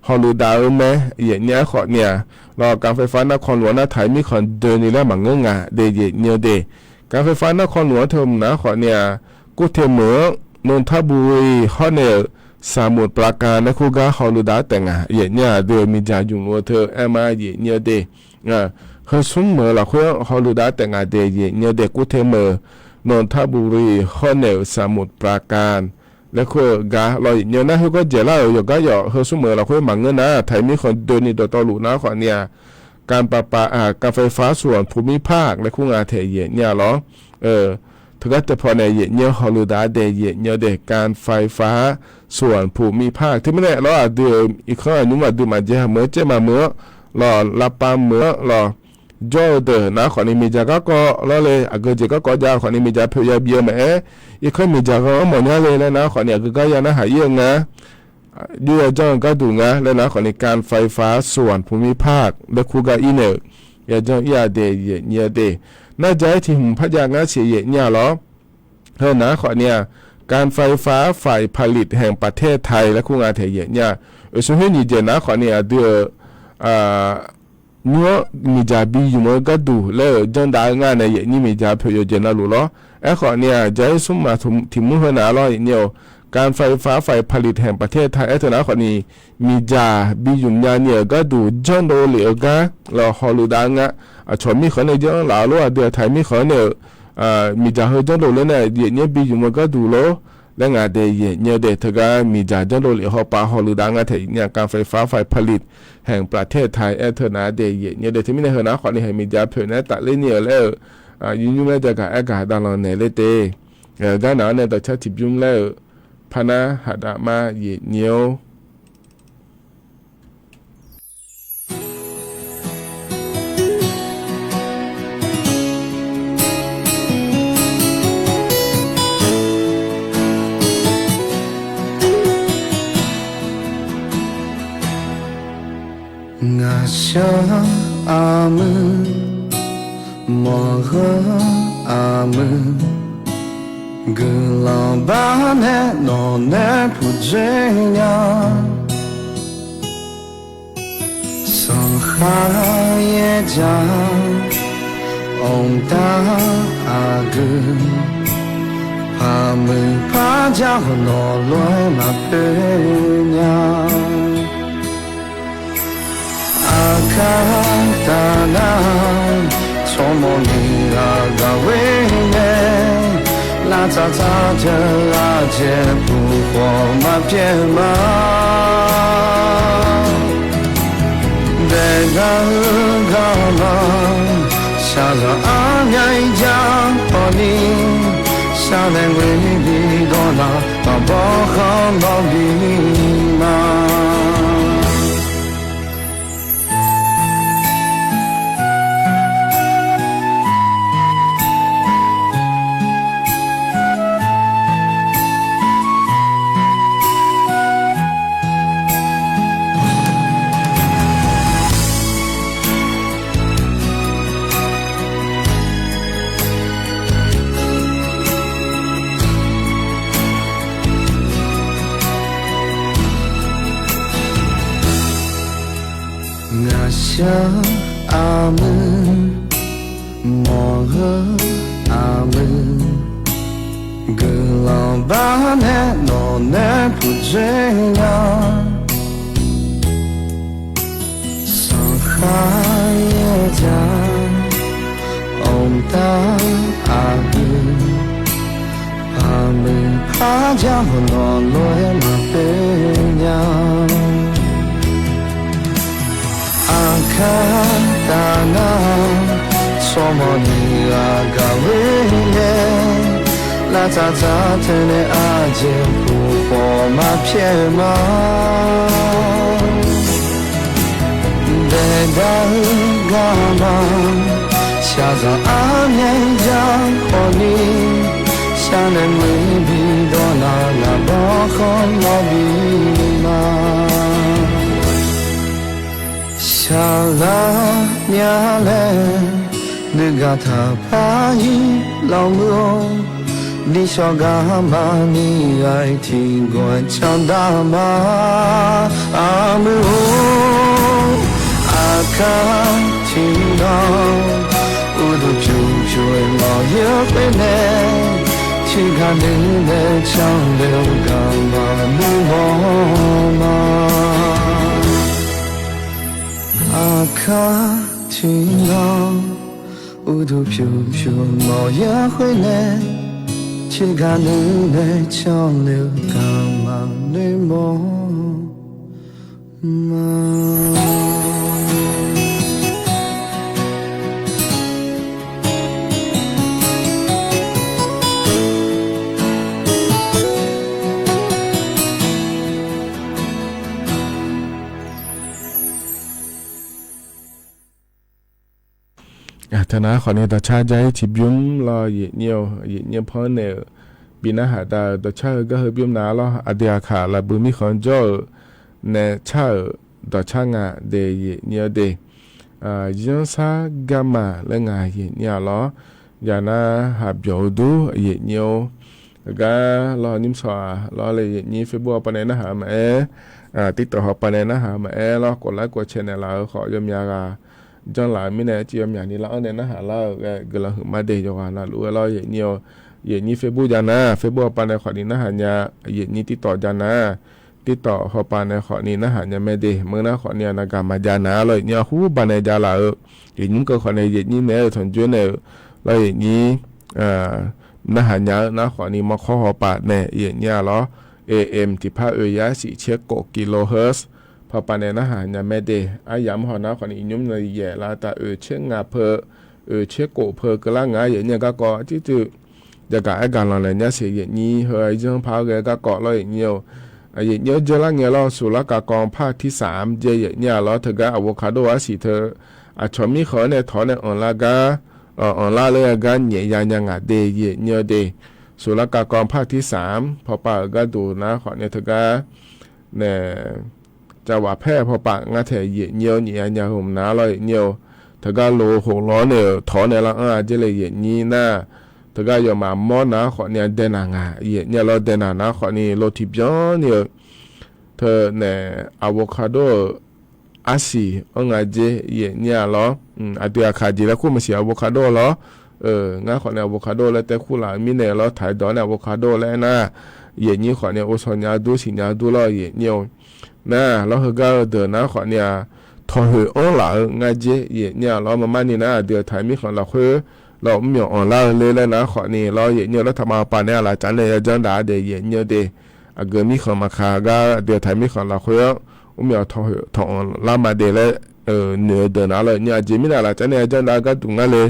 hawluiv dav-eu mae, yaeqnyir-aer khawfni-aq. Lawr การไฟฟ้านครหลวง nar taq-ir mirkhanq doeni laer maqngeur nga de, yaeqnyir-eu de. การไฟฟ้านครหลวง teu hmq nar khawfni-aq, กรุงเทพ meuq-anr นนทบุรี hawr nae-euq สมุทรปราการ laer kur gar hawluiv dav-aer taef nga, yaeqnyir-aq. Aqdui-euq miqdzaq ymq luf-eu teu aer ma, yaeqnyir-eu de. Heu smr meuq-eu lafkhoer-anr hawluiv dav-aer taef nga de, yaeqnyir-eu de. กรุงเทพ meuq นนทบุรี hawr nae-euq สมุทรปราการ laer kur-eu gar lawr, yaeqnyir-eu. Nar khoergar dzaeqlar-euq yawqgar yawf heu smr meuq-eu lafkhoer maqngeur nar, taq-ir mirkhanq doeni dawqtawvluf nar khawfni-aq, การไฟฟ้า อ่า การไฟฟ้าส่วนภูมิภาค laer kur nga tae, yaeqnyir-a lawr. Teugar teupawf nae yaeqnyir-anr hawluiv dav-a de, yaeqnyir-eu de. การไฟฟ้าส่วนภูมิภาค teumirnae lawr, aqdui-euq irkanr aqnymr aqdui maqjae-a meuq-anr caer maqmeuq-anr lawr, lavpav meuq-anr lawr, jawr-eu deuq nar khawfni miqdzaq garkawv lawr le, aqgeu jeq garkawv jav khawfni miqdzaq poeq ya bif-eu maqaer, irkanr miqdzaq ghanr-anr mawfnya le laer nar khawfni aqgeu gar ya narhaq ir-eu nga. Jov ya janr-eu gharduq nga laer nar khawfni การไฟฟ้าส่วนภูมิภาค laer kur gar ir nae-euq ya janr ir-a de, yaeqnyir-eu de. Nar jaq-aer tiq hmq par jav ngar siq, yaeqnyir-a lawr. Heu nar khawfni-aq, การไฟฟ้าฝ่ายผลิตแห่งประเทศไทย laer kur nga tae, yaeqnyir-a. Oeqsur khoer nyiq jeq nar khawfni aqdui-euq nymr-anr miqdzaq bi ymq-eu gharduq laer-euq janr dav-eu ngar nae, yaeqnyir miqdzaq poeq yawqjeq navluf lawr. Aerkhawfni-aq, jaq-aer smr maf tiq mur heu nar lawr, yaeqnyir-eu การไฟฟ้าฝ่ายผลิตแห่งประเทศไทย aer teu nar khawfni miqdzaq bi ymq nya ni-euq gharduq janrdov lef-eu gar lawr hawluiv dav-eu nga. Aqcawq mirkhanq nae janr laf-eu lor, aqdui-aq taq-ir mirkhanq nae-euq miqdzaq heu janrdov ler nae yaeqnyir bi ymq-eu gharduq lor laer nga de, yaeqnyir-eu de. Teugar miqdzaq janrdov lef hawpav hawluiv dav nga tae, yaeqnyir-aq, การไฟฟ้าฝ่ายผลิตแห่งประเทศไทย aer teu nar de, yaeqnyir-eu de. Teumirnae heu nar khawfni heu miqdzaq poeq nae tafler ni-euq laer-euq nymr nae jagaq aer gaq davlanq naeq ler te. Gar naq-anr nae dawqcar tiqbymr laer-euq parnar haqdaf ma, yaeqnyir-or. Ngaqshaq armuir, mawqgheur armuir, guiqlanq bar nae nawq nae puqdzoer nya. Sanqkhaq yaerjaq, awqdaq aqgeu, Aqmuiq par jar hawq nawq lof-aer maqpoer nya. Aqkar taf nar, tsawrmawq ni ghaq gaq ghoer nae, lavtsaf tsaf teu ardzaeq puq khawf maqpyaeq ma. Daeqdaq-eu garma, shaqzanq armyav-ir jar khawf ni, sharnaeq ghoe bi dawq nar, maqbawr khanr dawr bi ma. Ngaqshaq aqmuiq, mawq-eu aqmuiq, guiqlanq bar nae nawq nae puq dzoer nya. Sanqkhar yaer ja, mqtav aqdui, aqmuiq par jar hawq nawq lof-aer maqpoer nya. Aqkar taf nar, tsawrmawq ni ghaq gaq ghoer nae, lavtsaf tsaf teu nae ardzaeq puq khawf maqpyaeq ma. Daeqdaq-eu garma, shaqzanq armyav-ir jar khawf ni, sharnaeq ghoe bi dawq nar, ngaq bawr khanr dawr bi ma. Shaqzanq myav laer, nuigaq taqpar-ir lawmuir-or, nishawq garma ni ghaq-iq tiqgawq-aer candar ma. Aqmuiq-or, aqkar tiqnan, uqduq pyuq pyuq-aer mawq-eu khoer nae, tiqghaq nuinae canluf-eu garma nuimawr ma. Aqkar tiqnan, uqduq pyuq pyuq mawq-eu khoer nae, tiqghaq nuinae canluf-eu garma nuimawr ma. Teunav khawfni dawqcar jar-ir tiqbymr lawr, yaeqnyir-eu, yaeqnyir panr naeq-euq bi narhaq dav-euq dawqcar heu gar heu bymr nav lawr, aqdui aqkaq lafbui mirkhanq jawr-euq nae car-euq dawqcar nga de, yaeqnyir-eu de. Yanrsar garma laer nga, yaeqnyir-a lawr. Yaq narhaq byawq-eu dur, yaeqnyir-or. Heugar lawr, nyir mr sawq-aq lawr le, yaeqnyir Facebook hawpav nae narhaq-eu maqaer, TikTok hawpav nae narhaq-eu maqaer lawr, kov lar kov cae naeqlaf-eu khawf yawmyaq ghaq janrlaf-eu mirnae, arcuiv yawmyaq ni lar-anr nae narhaq lar-euq ghae guiqlanq huiqma de. Yawqghaq navluf-aer lawr, yaeqnyir-or, yaeqnyir Facebook ja nar, Facebook hawpav nae khawfni narhaq nya, yaeqnyir TikTok ja nar, TikTok hawpav nae khawfni narhaq nya mae de. Meur nar khawfni aqnav gaq maqjav nar lawr, yaeqnyir-a, hur baq nae javlaf-eu yaeqnyir keuv khawfni yaeqnyir naeq-aer tanqjoer naeq-euq lawr, yaeqnyir narhaq nya-eu nar khawfni mawrkawr hawpav nae yaeqnyir-a lawr, AM tiqpar oe yar siq tser kof kilohertz hawpav nae narhaq nya mae de. Aryamq haw nar khawfni iqnymr nae yaef lar taf oe tser ngaq peu, oe tser kof peu keuvlar nga. Yaeqnyir-a garkawv arcuiv tsuif jagaq aer gaq lanq laeq nyar siq, yaeqnyir heu-a zanr par ghae garkawv lawr, yaeqnyir-or. Yaeqnyir-or, dzeurlar ngae lawr, สุญญากากรภาคที่สาม jeq yaeqnyir-a lawr, teugar avocado arsiq teu aqcawq mirkhanq-anr nae tawq-awr nae anqlar gar, anqlar ler-eu gar nyaef ya nya ngaq de, yaeqnyir-eu de. สุญญากากรภาคที่สาม pawpav-euq gharduq nar khawfni teugar nae cavwaf paer pawpav ngar taeq yaeqnyir-or, nyaef ya nya heu nar lawr, yaeqnyir-or. Teugar lo hof lawr nae-euq tawq-awr nae lar anr-a jeq le, yaeqnyir nar. Teugar yawmaf mawr nar khawfni dae naq ngaq, yaeqnyir-a lawr, dae naq nar khawfni lo tiqbyan ni-eu teu nae avocado-euq arsiq anr nga jeq, yaeqnyir-a lawr. Aqdui aqkaq jeq laer kur maqsiq, avocado lawr. Ngar khawfni avocado laer taev kur laf-eu mirnae lawr, taq-aer dawq-anr nae avocado laer aernar, yaeqnyir khawfni ovsawq nya dur siqnya dur lawr yaeqnyir-eu. Nar lawr heugar-eu deuq nar khawfni-aq, tawqhoeq anr laf-eu ngar jer yaeqnyir-aq lawr, marmarni nar aqdui-euq taq mirkhanq lafkhoer lawr mrmyawq anqlar-eu ler laer nar khawfni lawr yaeqnyir-eu, lawr taqma pa nae-aq laf cav nae yajawr daq-a de yaeqnyir-eu de. Aqgeu mirkhanq maqkaq gar aqdui-euq taq mirkhanq lafkhoer-anr mrmyawq tawqhoeq tawq anqlar ma de laer noeq-eu deuq nar lawr yaeqnyir, aqjeq mirnae laf cav nae yajawr daq-a gharduq ngar le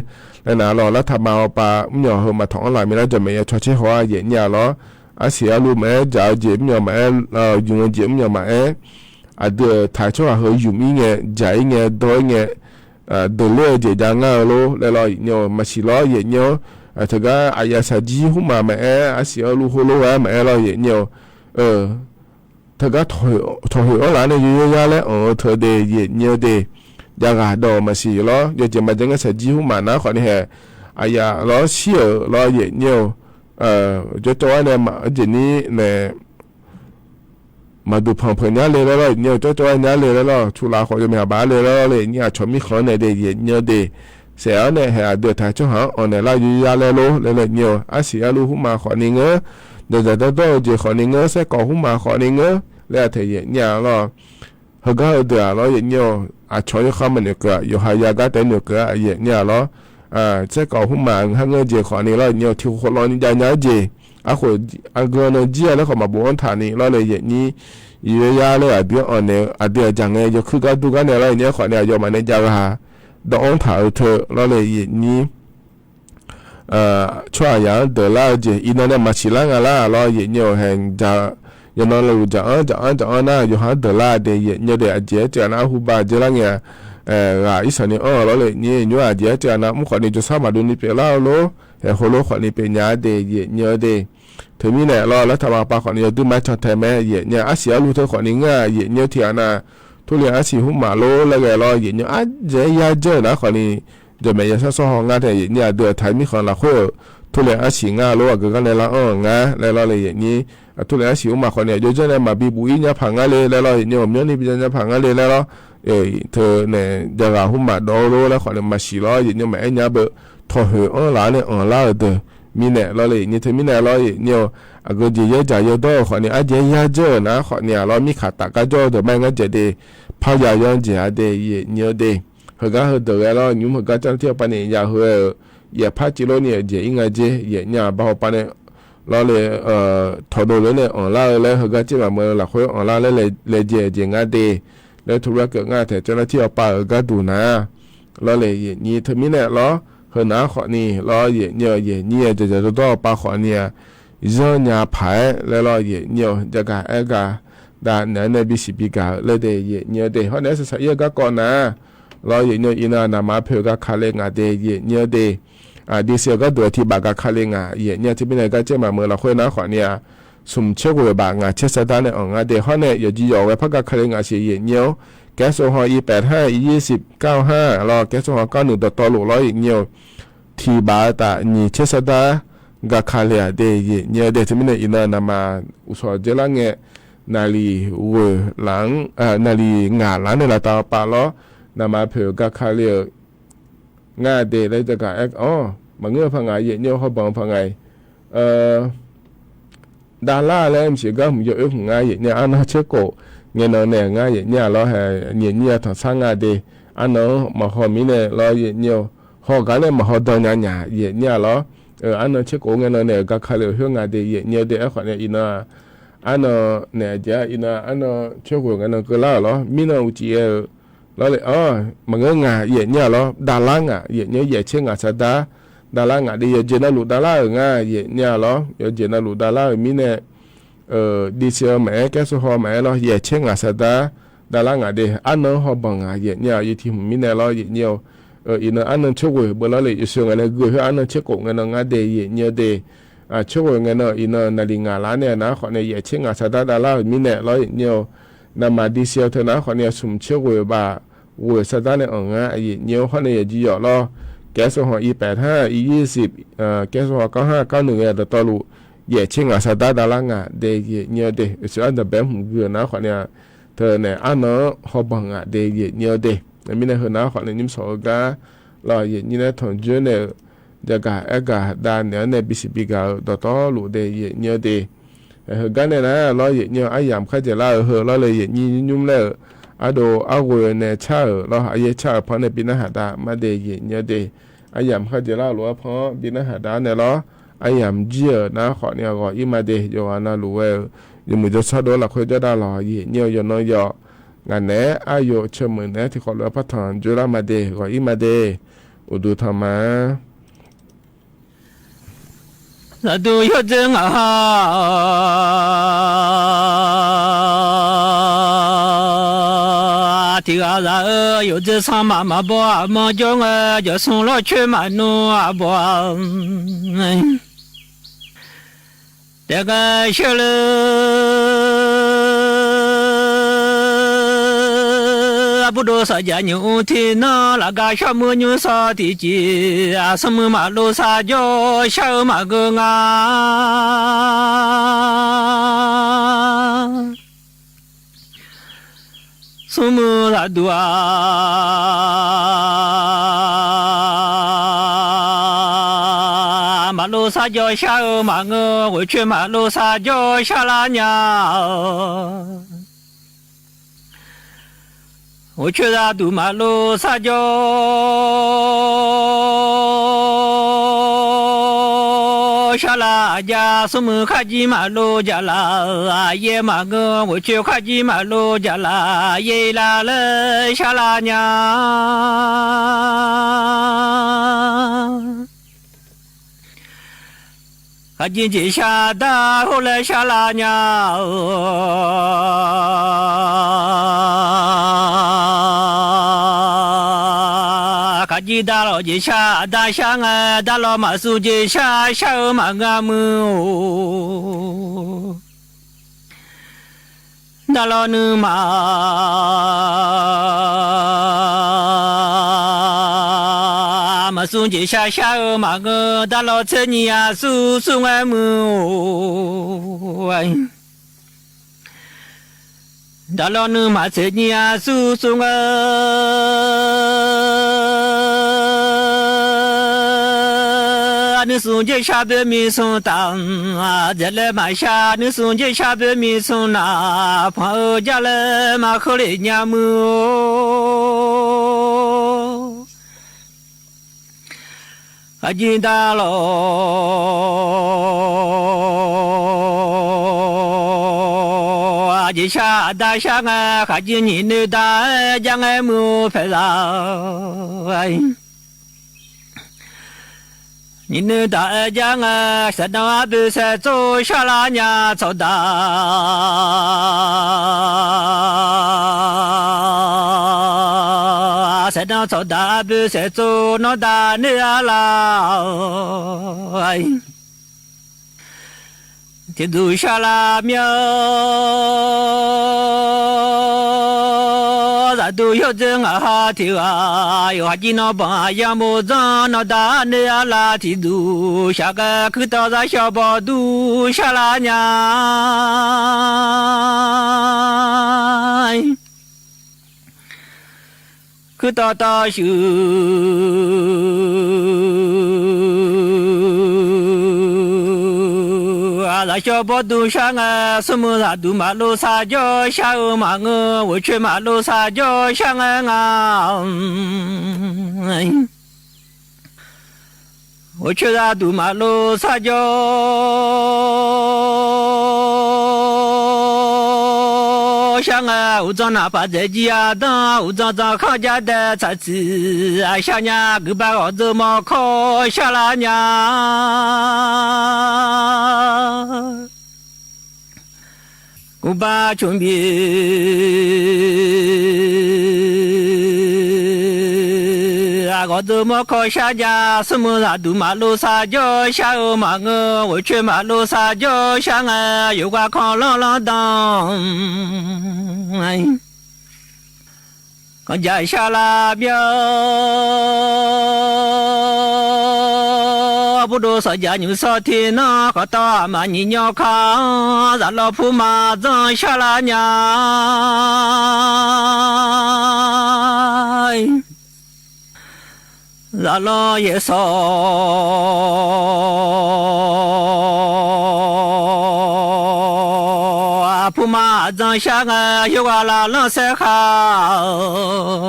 laer nar lawr, lawr taqma pa mrmyawq heu maqtawq anr laf mirnae jawqmaeq ya cawtser haw-a yaeqnyir-aq lawr. Arsiq arluv maqaer, jaq-eu jeq mrmyawq maqaer, yumq-eu jeq mrmyawq maqaer, aqdui-euq taq-eu tsawrhaq heu yumq-ir ngae, jaq-ir ngae, dawr-ir ngae, deuqler-eu jeq jav ngar-eu lor laer lawr yaeqnyir-eu, maqsiq lawr yaeqnyir-anr. Teugar aqyaf shaqjir hmqmaq maqaer, arsiq arluv heulof-aer maqaer lawr yaeqnyir-eu, teugar tawqhoeq anr laf nae yawyaw yar laer anq-eu teu de yaeqnyir-eu de. Javghaq dawq maqsiq lawr, yawjeq maqjav ngae shaqjir hmqmaq nar khawfni hae, aqyaf lawr shir-euq lawr yaeqnyir-eu, jawrcawv-aer nae maq-eu jeq nir nae maqduq panq peuq nyar le laer lawr yaeqnyir-eu, cawrcawv-aer nyar le laer lawr, cuqlav khawf yawmyaq baf-ar le laer lawr le yaeqnyir, aqcawq mirkhanq-anr nae de yaeqnyir-eu de. Saef-awr nae hae aqdui-euq taq-eu tsawrhaq-anr anq naeqlar yawyaw yar laer lor laer le yaeqnyir-eu, arsiq arluv hmqmaq khawfni ngeur, dzaqdzaq dawrdawr-eu jeq khawfni ngeur, saerkawv hmqmaq khawfni ngeur laer aqtaeq yaeqnyir-aq lawr. Heugar heudeuq-aq lawr yaeqnyir-eu, aqcawq yawkhav maqnoeq keuv-aq, yawqha ya gar taef noeq keuv-a yaeqnyir-aq lawr. Saerkawv hmqmaq har ngeur jeq khawfni lawr yaeqnyir-eu, tiq khof lawni jav nya-aer jeq, arkhof aqgeu nan jir-a laer khawf maqbof-anr taq ni lawr le yaeqnyir, yawyaw yar laer aqdui-anr anq naeq-eu aqdui-aq jaq ngae yawkuir gar dur gar nae lawr yaeqnyir-aer khawfni aqyawfmaf nae jav ghaq dawv-anr taq-eu teu lawr le yaeqnyir. Tsawrhaqzaq-anr deuqlar-eu jeq iqnan nae maqsiq lar nga lar lawr yaeqnyir-eu, hae jaq, yawqnan luf jaq-anr jaq-anr jaq-anr nar yawqha-anr deuqlar de yaeqnyir-eu de. Aqjeq-aer teughaq nar arhu ba jeq lar ngae-a, ghaq irsanq ni anr-eu lawr le yaeqnyir, nymr aqjeq-aer teughaq nar mr khawfni jawrshar maqdov ni pyeuflar-eu lor, hae heulof khawfni pyeufnya-a de yaeqnyir-eu de. Teumirnae lawr, lawr taqma pa khawfni yawduir ma-aer cantae mae yaeqnyir-a, arsiq arluv teu khawfni ngeur-a yaeqnyir-eu tiqghaq nar, turle arsiq hmqmaq lor laer ghae lawr yaeqnyir-eu, ardzaeq-aer yar dzeur-euq nar khawfni jawqmaeq yashar sawr haw ngar tae yaeqnyir, aqdui-euq taq-eu mirkhanq lafkhoer-euq turle arsiq ngar lor, aqgeu gar nae lar anr-euq ngar laer lawr le yaeqnyir. Turle arsiq hmqmaq khawfni aqjox janr nae maqbi buf-ir nya paq ngar le laer lawr yaeqnyir, ghawqmyanrni bi jav nya paq ngar le laer lawr. Teunae jav ghaq hmqmaq dawv-eu lor laer khawfni maqsiq lawr yaeqnyir, maqaer nya beu, tawqhoeq anr laf-ar nae anqlar-euq deuq mirnae lawr le yaeqnyir, teumirnae lawr yaeqnyir-eu, aqgeu jeq yaer dzaq yawdawr-euq khawfni ardzaeq-aer yar dzeur-euq nar khawfni-aq lawr, mirkhanq taf gar jawr-eu deuq ma-aer ngar dzaeq de, parya yanr jeq-a de yaeqnyir-eu de. Heugar heudeuq ghae lawr, nymr heugar janr tir-awr pavni ya heu-aer-euq, yaeqpar civlor ni-euq jeq ir nga jer yaeqnyir-aq, ba hawpav nae lawr le, tawqdov lof-aer nae anqlar-eu laer heugar caer maqmeuq-eu lafkhoer anqlar laer laejae-eu jeq ngar de laer teulof-aer keuv ngar taeq janr tir-awr pav-euq gharduq nar lawr le yaeqnyir, teumirnae lawr, heunar khawfni lawr yaeqnyir-eu, yaeqnyir-a dzaqdzaq dawrdawr-eu pav khawfni-aq, zanr nya paq-aer laer lawr yaeqnyir-eu, jagaq aer gaq dav naeq-aer nae bisiq bi gaq-eu laer de yaeqnyir-eu de. Hawr naeq-aer saqsaq ir-eu garkawv nar lawr yaeqnyir-eu, iqnan naqma poeq gar kale ngaq de yaeqnyir-eu de. Aqdui siq-eu gharduq-aer tiq baf gar kale ngaq yaeqnyir-a, teumirnae gar caer maqmeuq lafkhoer nar khawfni-aq, smq tser ghoeq baf ngaq tser sardar nae anq ngar de. Hawr nae yawqjeq yawq ghae par gar kale ngaq siq yaeqnyir-awr, kaer sov haw ir paef har ir yir siq kar-eu har lawr, kaer sov haw kar nuiq dawqtawvluf lawr yaeqnyir-eu, tiq baf-eu taf nyiq tser sardar gar kale-aq de yaeqnyir-eu de. Teumirnae iqnan naqma uqshawq dzeurlar ngae, naqliq ghoeq laf-anr, naqliq ngaq laf-anr nae laftav pav lawr, naqma poeq gar kale-euq ngar de laer jagaq aer-awr, maqngeur-eu paq ngaq yaeqnyir-eu, hawbanq-eu paq ngaq-iq davlar laer mqsiq gar hmq yawoer hmq ngar yaeqnyir-a, arnan tserkhof ngae nan nae ngar yaeqnyir-a lawr, hae nyiq nyir-a tanqsar nga de. Arnan-anr maqhaw mirnae lawr yaeqnyir-eu, haw gar nae maqhaw dan nya nya yaeqnyir-a lawr. Arnan tserkhof ngae nan nae-euq gar kale-euq khoer nga de yaeqnyir-eu de. Aerkhawf nae iqnan-aq, arnan naeq aqjeq-a iqnan arnan tser ghoeq ngae nan keuvlar-euq lawr, mirnan uqcif ghae-eu lawr le-anr maqngeur nga yaeqnyir-a lawr, davlar ngaq yaeqnyir, yaeq tser ngaq sardar davlar ngaq de. Yawqjeq navluf davlar-euq ngar yaeqnyir-a lawr, yawqjeq navluf davlar-euq mirnae, div siq-eu maqaer, kaer sov haw maqaer lawr, yaeq tser ngaq sardar davlar ngaq de. Arnan-anr hawbanq ngaq yaeqnyir-a, yawtiq hmq mirnae lawr yaeqnyir-eu, iqnan arnan tser ghoeq beu lawr le, yawshoeq ngaq nae gui khoer arnan tserkhof ngae nan ngar de yaeqnyir-eu de. Tser ghoeq ngae nan iqnan naqliq ngaq laf-anr nae nar khawf nae yaeq tser ngaq sardar davlar-euq mirnae lawr yaeqnyir-eu, naqmaq div siq-eu teu nar khawf nae smq tser ghoeq baf ghoeq sardar nae anq ngar yaeqnyir-eu. Hawr nae yawqjeq yawq lawr, kaer sov haw ir paef har ir yir siq, kaer sov haw kar har kar nuiq ngae dawqtawvluf, yaeq tser ngaq sardar davlar ngaq de yaeqnyir-eu de. Yawshoeq ardanqbae-anr hmq gui-euq nar khawf nae-a, teunae arnan-anr hawbanq ngaq de yaeqnyir-eu de. Mirnae heunar khawf nae nymr sawq-eu gar lawr yaeqnyir nae tanqjoer nae-euq jaqgaq aergaq dav naeq-anr nae bisiq bigaq-euq dawqtawvluf de yaeqnyir-awr de. Heugar nae nar lawr, yaeqnyir-eu aryamq kharjaeq lar-euq heu lawr le, yaeqnyir nymr nymr laer-euq ardov arghoe nae car-euq lawr, aqyaer car-euq panr nae bi narhaq dav ma de yaeqnyir-awr de. Aryamq kharjaeq lar-euq lof-aer panr-anr bi narhaq dav-anr nae lawr, aryamq jir-euq nar khawf ni ghawq-ir ma de, yawqghaq navluf ghae-euq yawmuiq jawrshar dov-aer lafkhoer jawrdav lawq, yaeqnyir-eu yawqnan yawq. Ngaq naeq-aer aqyawf ceumeuq naeq-aer tiqkhawf lof-aer partaq joerlar ma de, ghawq-ir ma de. Uqduq tanqma-a. Zaqduq yawdzer ngaq ha tiq ghaq zaq-eu yawdzer sanrmaq maqbaw aqmanr jawr ngae, jawqsmr lawrcoer maqnmr aqbaw-a. Taef ghae shar le, aqbur dov saqjaq nymq mr tiq nanr lafgar shawr muir nymr sawr tiqjeq, aqsmr muiq maqlov sar jawr shar-eu maqngeur nga. Smrmuiq zaqduq-aq, maqlov sar jawr shar-eu maqngeur, ghoeqcoer maqlov sar jawr sharlar nya-awq. Ghoeqcoer zaqduq maqlov sar jawr sharlar jav, smrmuiq kharjir maqlov jaqlaf, aqyaer maqngeur, ghoeqcoer kharjir maqlov jaqlaf, yaer lar laer sharlar nya. Khaqjir jeqshar dar hawr laer sharlar nya-awq. Khaqjir darlawq jeqshar aqda shar ngae, darlawq maqsur jeqshar shar-eu maqngeur muiq-or. Darlawq nuima maqsur jeqshar shar-eu maqngeur, darlawq tser nyiq aqsur sur ngae muiq-or. Darlawq nuima tser nyiq aqsur sur ngae, nuismr jeqshar boer miq smr taf, dzaeqlaer maqshar nuismr jeqshar boer miq smr naf, panq-eu jar laer maq kheuvle nya muiq-or. Khaqjir darlawq jeqshar aqda shar ngae, khaqjir nyiq noeq daq-aer jar ngae muiq-or paeqzaq. Nyiq noeq daq-aer jar ngae, saeqdanq arboe saeqtsov sharlar nya tsawqdaq. Saeqdanq tsawqdaq arboe saeqtsov nawr daq noeq-ar lar-awq. Tiqduq sharlar mir-awr, zaqduq yawdzer ngaq ha tiq ghaq, yawqha jir nawr banq aqyar mof zanr nawr daq noeq-ar lar, tiqduq shaq ghae kuirtawv zar shawr bawr dur sharlar nya. Kuirtawv tawv shuif, zaq shawr bawr dur shar ngae, smrmuiq zaqduq maqlov sar jawr shar-eu maqngeur, ghoeqcoer maqlov sar jawr shar ngae nga. Ghoeqcoer zaqduq maqlov sar jawr shar ngae, uqdzan naqpaq dzaeq jir-a danr, uqdzan dzan khanr jar dae tsaqtsiq aqshar nya, guiqba ghawqdzeu mawrkawr sharlar nya. Guiqba cmq bif ghawqdzeu mawrkawr shar nya, smrmuiq zaqduq maqlov sar jawr shar-eu maqngeur, ghoeqcoer maqlov sar jawr shar ngae, yawqghaq kanr lanr lanr dan kanr jaq sharlar mir-awr, burdov sawqjaq nymq sawr tiq nanr, khawf tawv aqma nyiq nyawr kar-anr, zaqlawr pur ma dzanr sharlar nya. Zaq Aqlanr yaeqsawq puma aqdzan shar ngae, yawqghaq laflanr saer khar-eu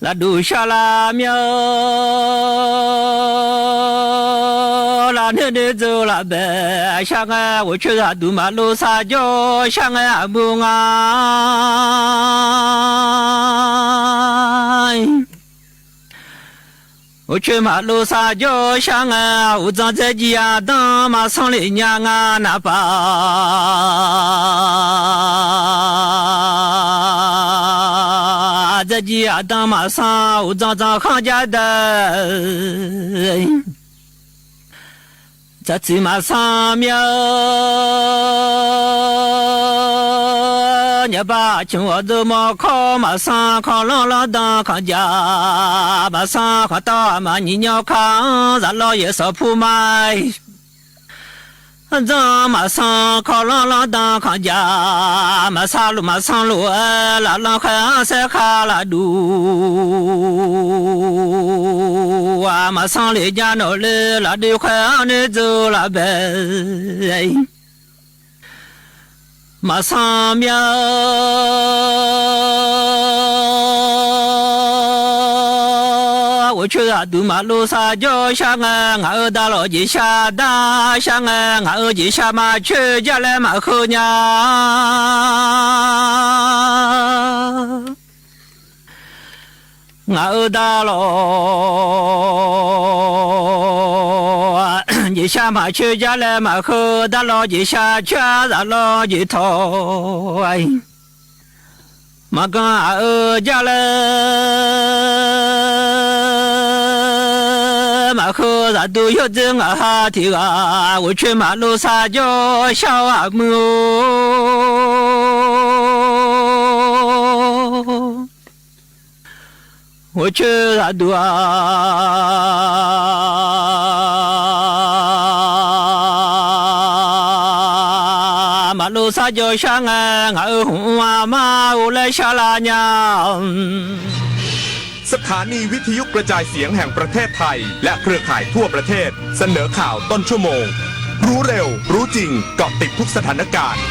lafduq shar lar mir-eu lafnoer noer dzeur laf bae shar ngae, ghofcoer zaqduq maqlov sar jawr shar ngae, aqmuiq nga ghofcoer maqlov sar jawr shar ngae, uqdzan dzaerjiv aqdanr maqsanr lef nya nga naqpaf dzaerjiv aqdanr maqsanr uqdzan dzan khanr jar dae tsaqtsiq maqsanr mir-eu, nyaqbaq cmq ghawqdzeu mawrkawr maqsanr, kanqlanr lanrdan kanqjaq maqsanr, kanqtawv aqma nyiq nyawr kar-anr zaqlawr yaeqsawq puma-i. Dzanr maqsanr, kanqlanr lanrdan kanqjaq maqsar luf maqsanr luf-aer, laflanr khaer-anr saer khar lafduq maqsanr lef nya nawq le, lafdui khaer-anr noer dzeur laf bae maqsanr mir-eu. Ghofcoer zaqduq maqlov sar jawr shar ngae, ngaq-euq daqlawq jeqshar dar shar ngae, ngaq-euq jeqshar maqcoer jar laer maqheu nya. Ngaq-euq daqlawq jeqshar maqcoer jar laer maqheu, daqlawq jeqshar coer-a zaqlawr jeq tawq maqgan aq-eu jar laer maqheu, zaqduq yawrdzer ngaq ha tiq ghaq, ghofcoer maqlov sar jawr shar-eu aqmuiq-or. Ghofcoer zaqduq-aq, maqlov sar jawr shar ngae, ngaq-euq hmq-anr aqma-or laer shar lar nya-a. สถานีวิทยุกระจายเสียงแห่งประเทศไทย และเครือข่ายทั่วประเทศ เสนอข่าวต้นชั่วโมง รู้เร็ว รู้จริง เกาะติดทุกสถานการณ์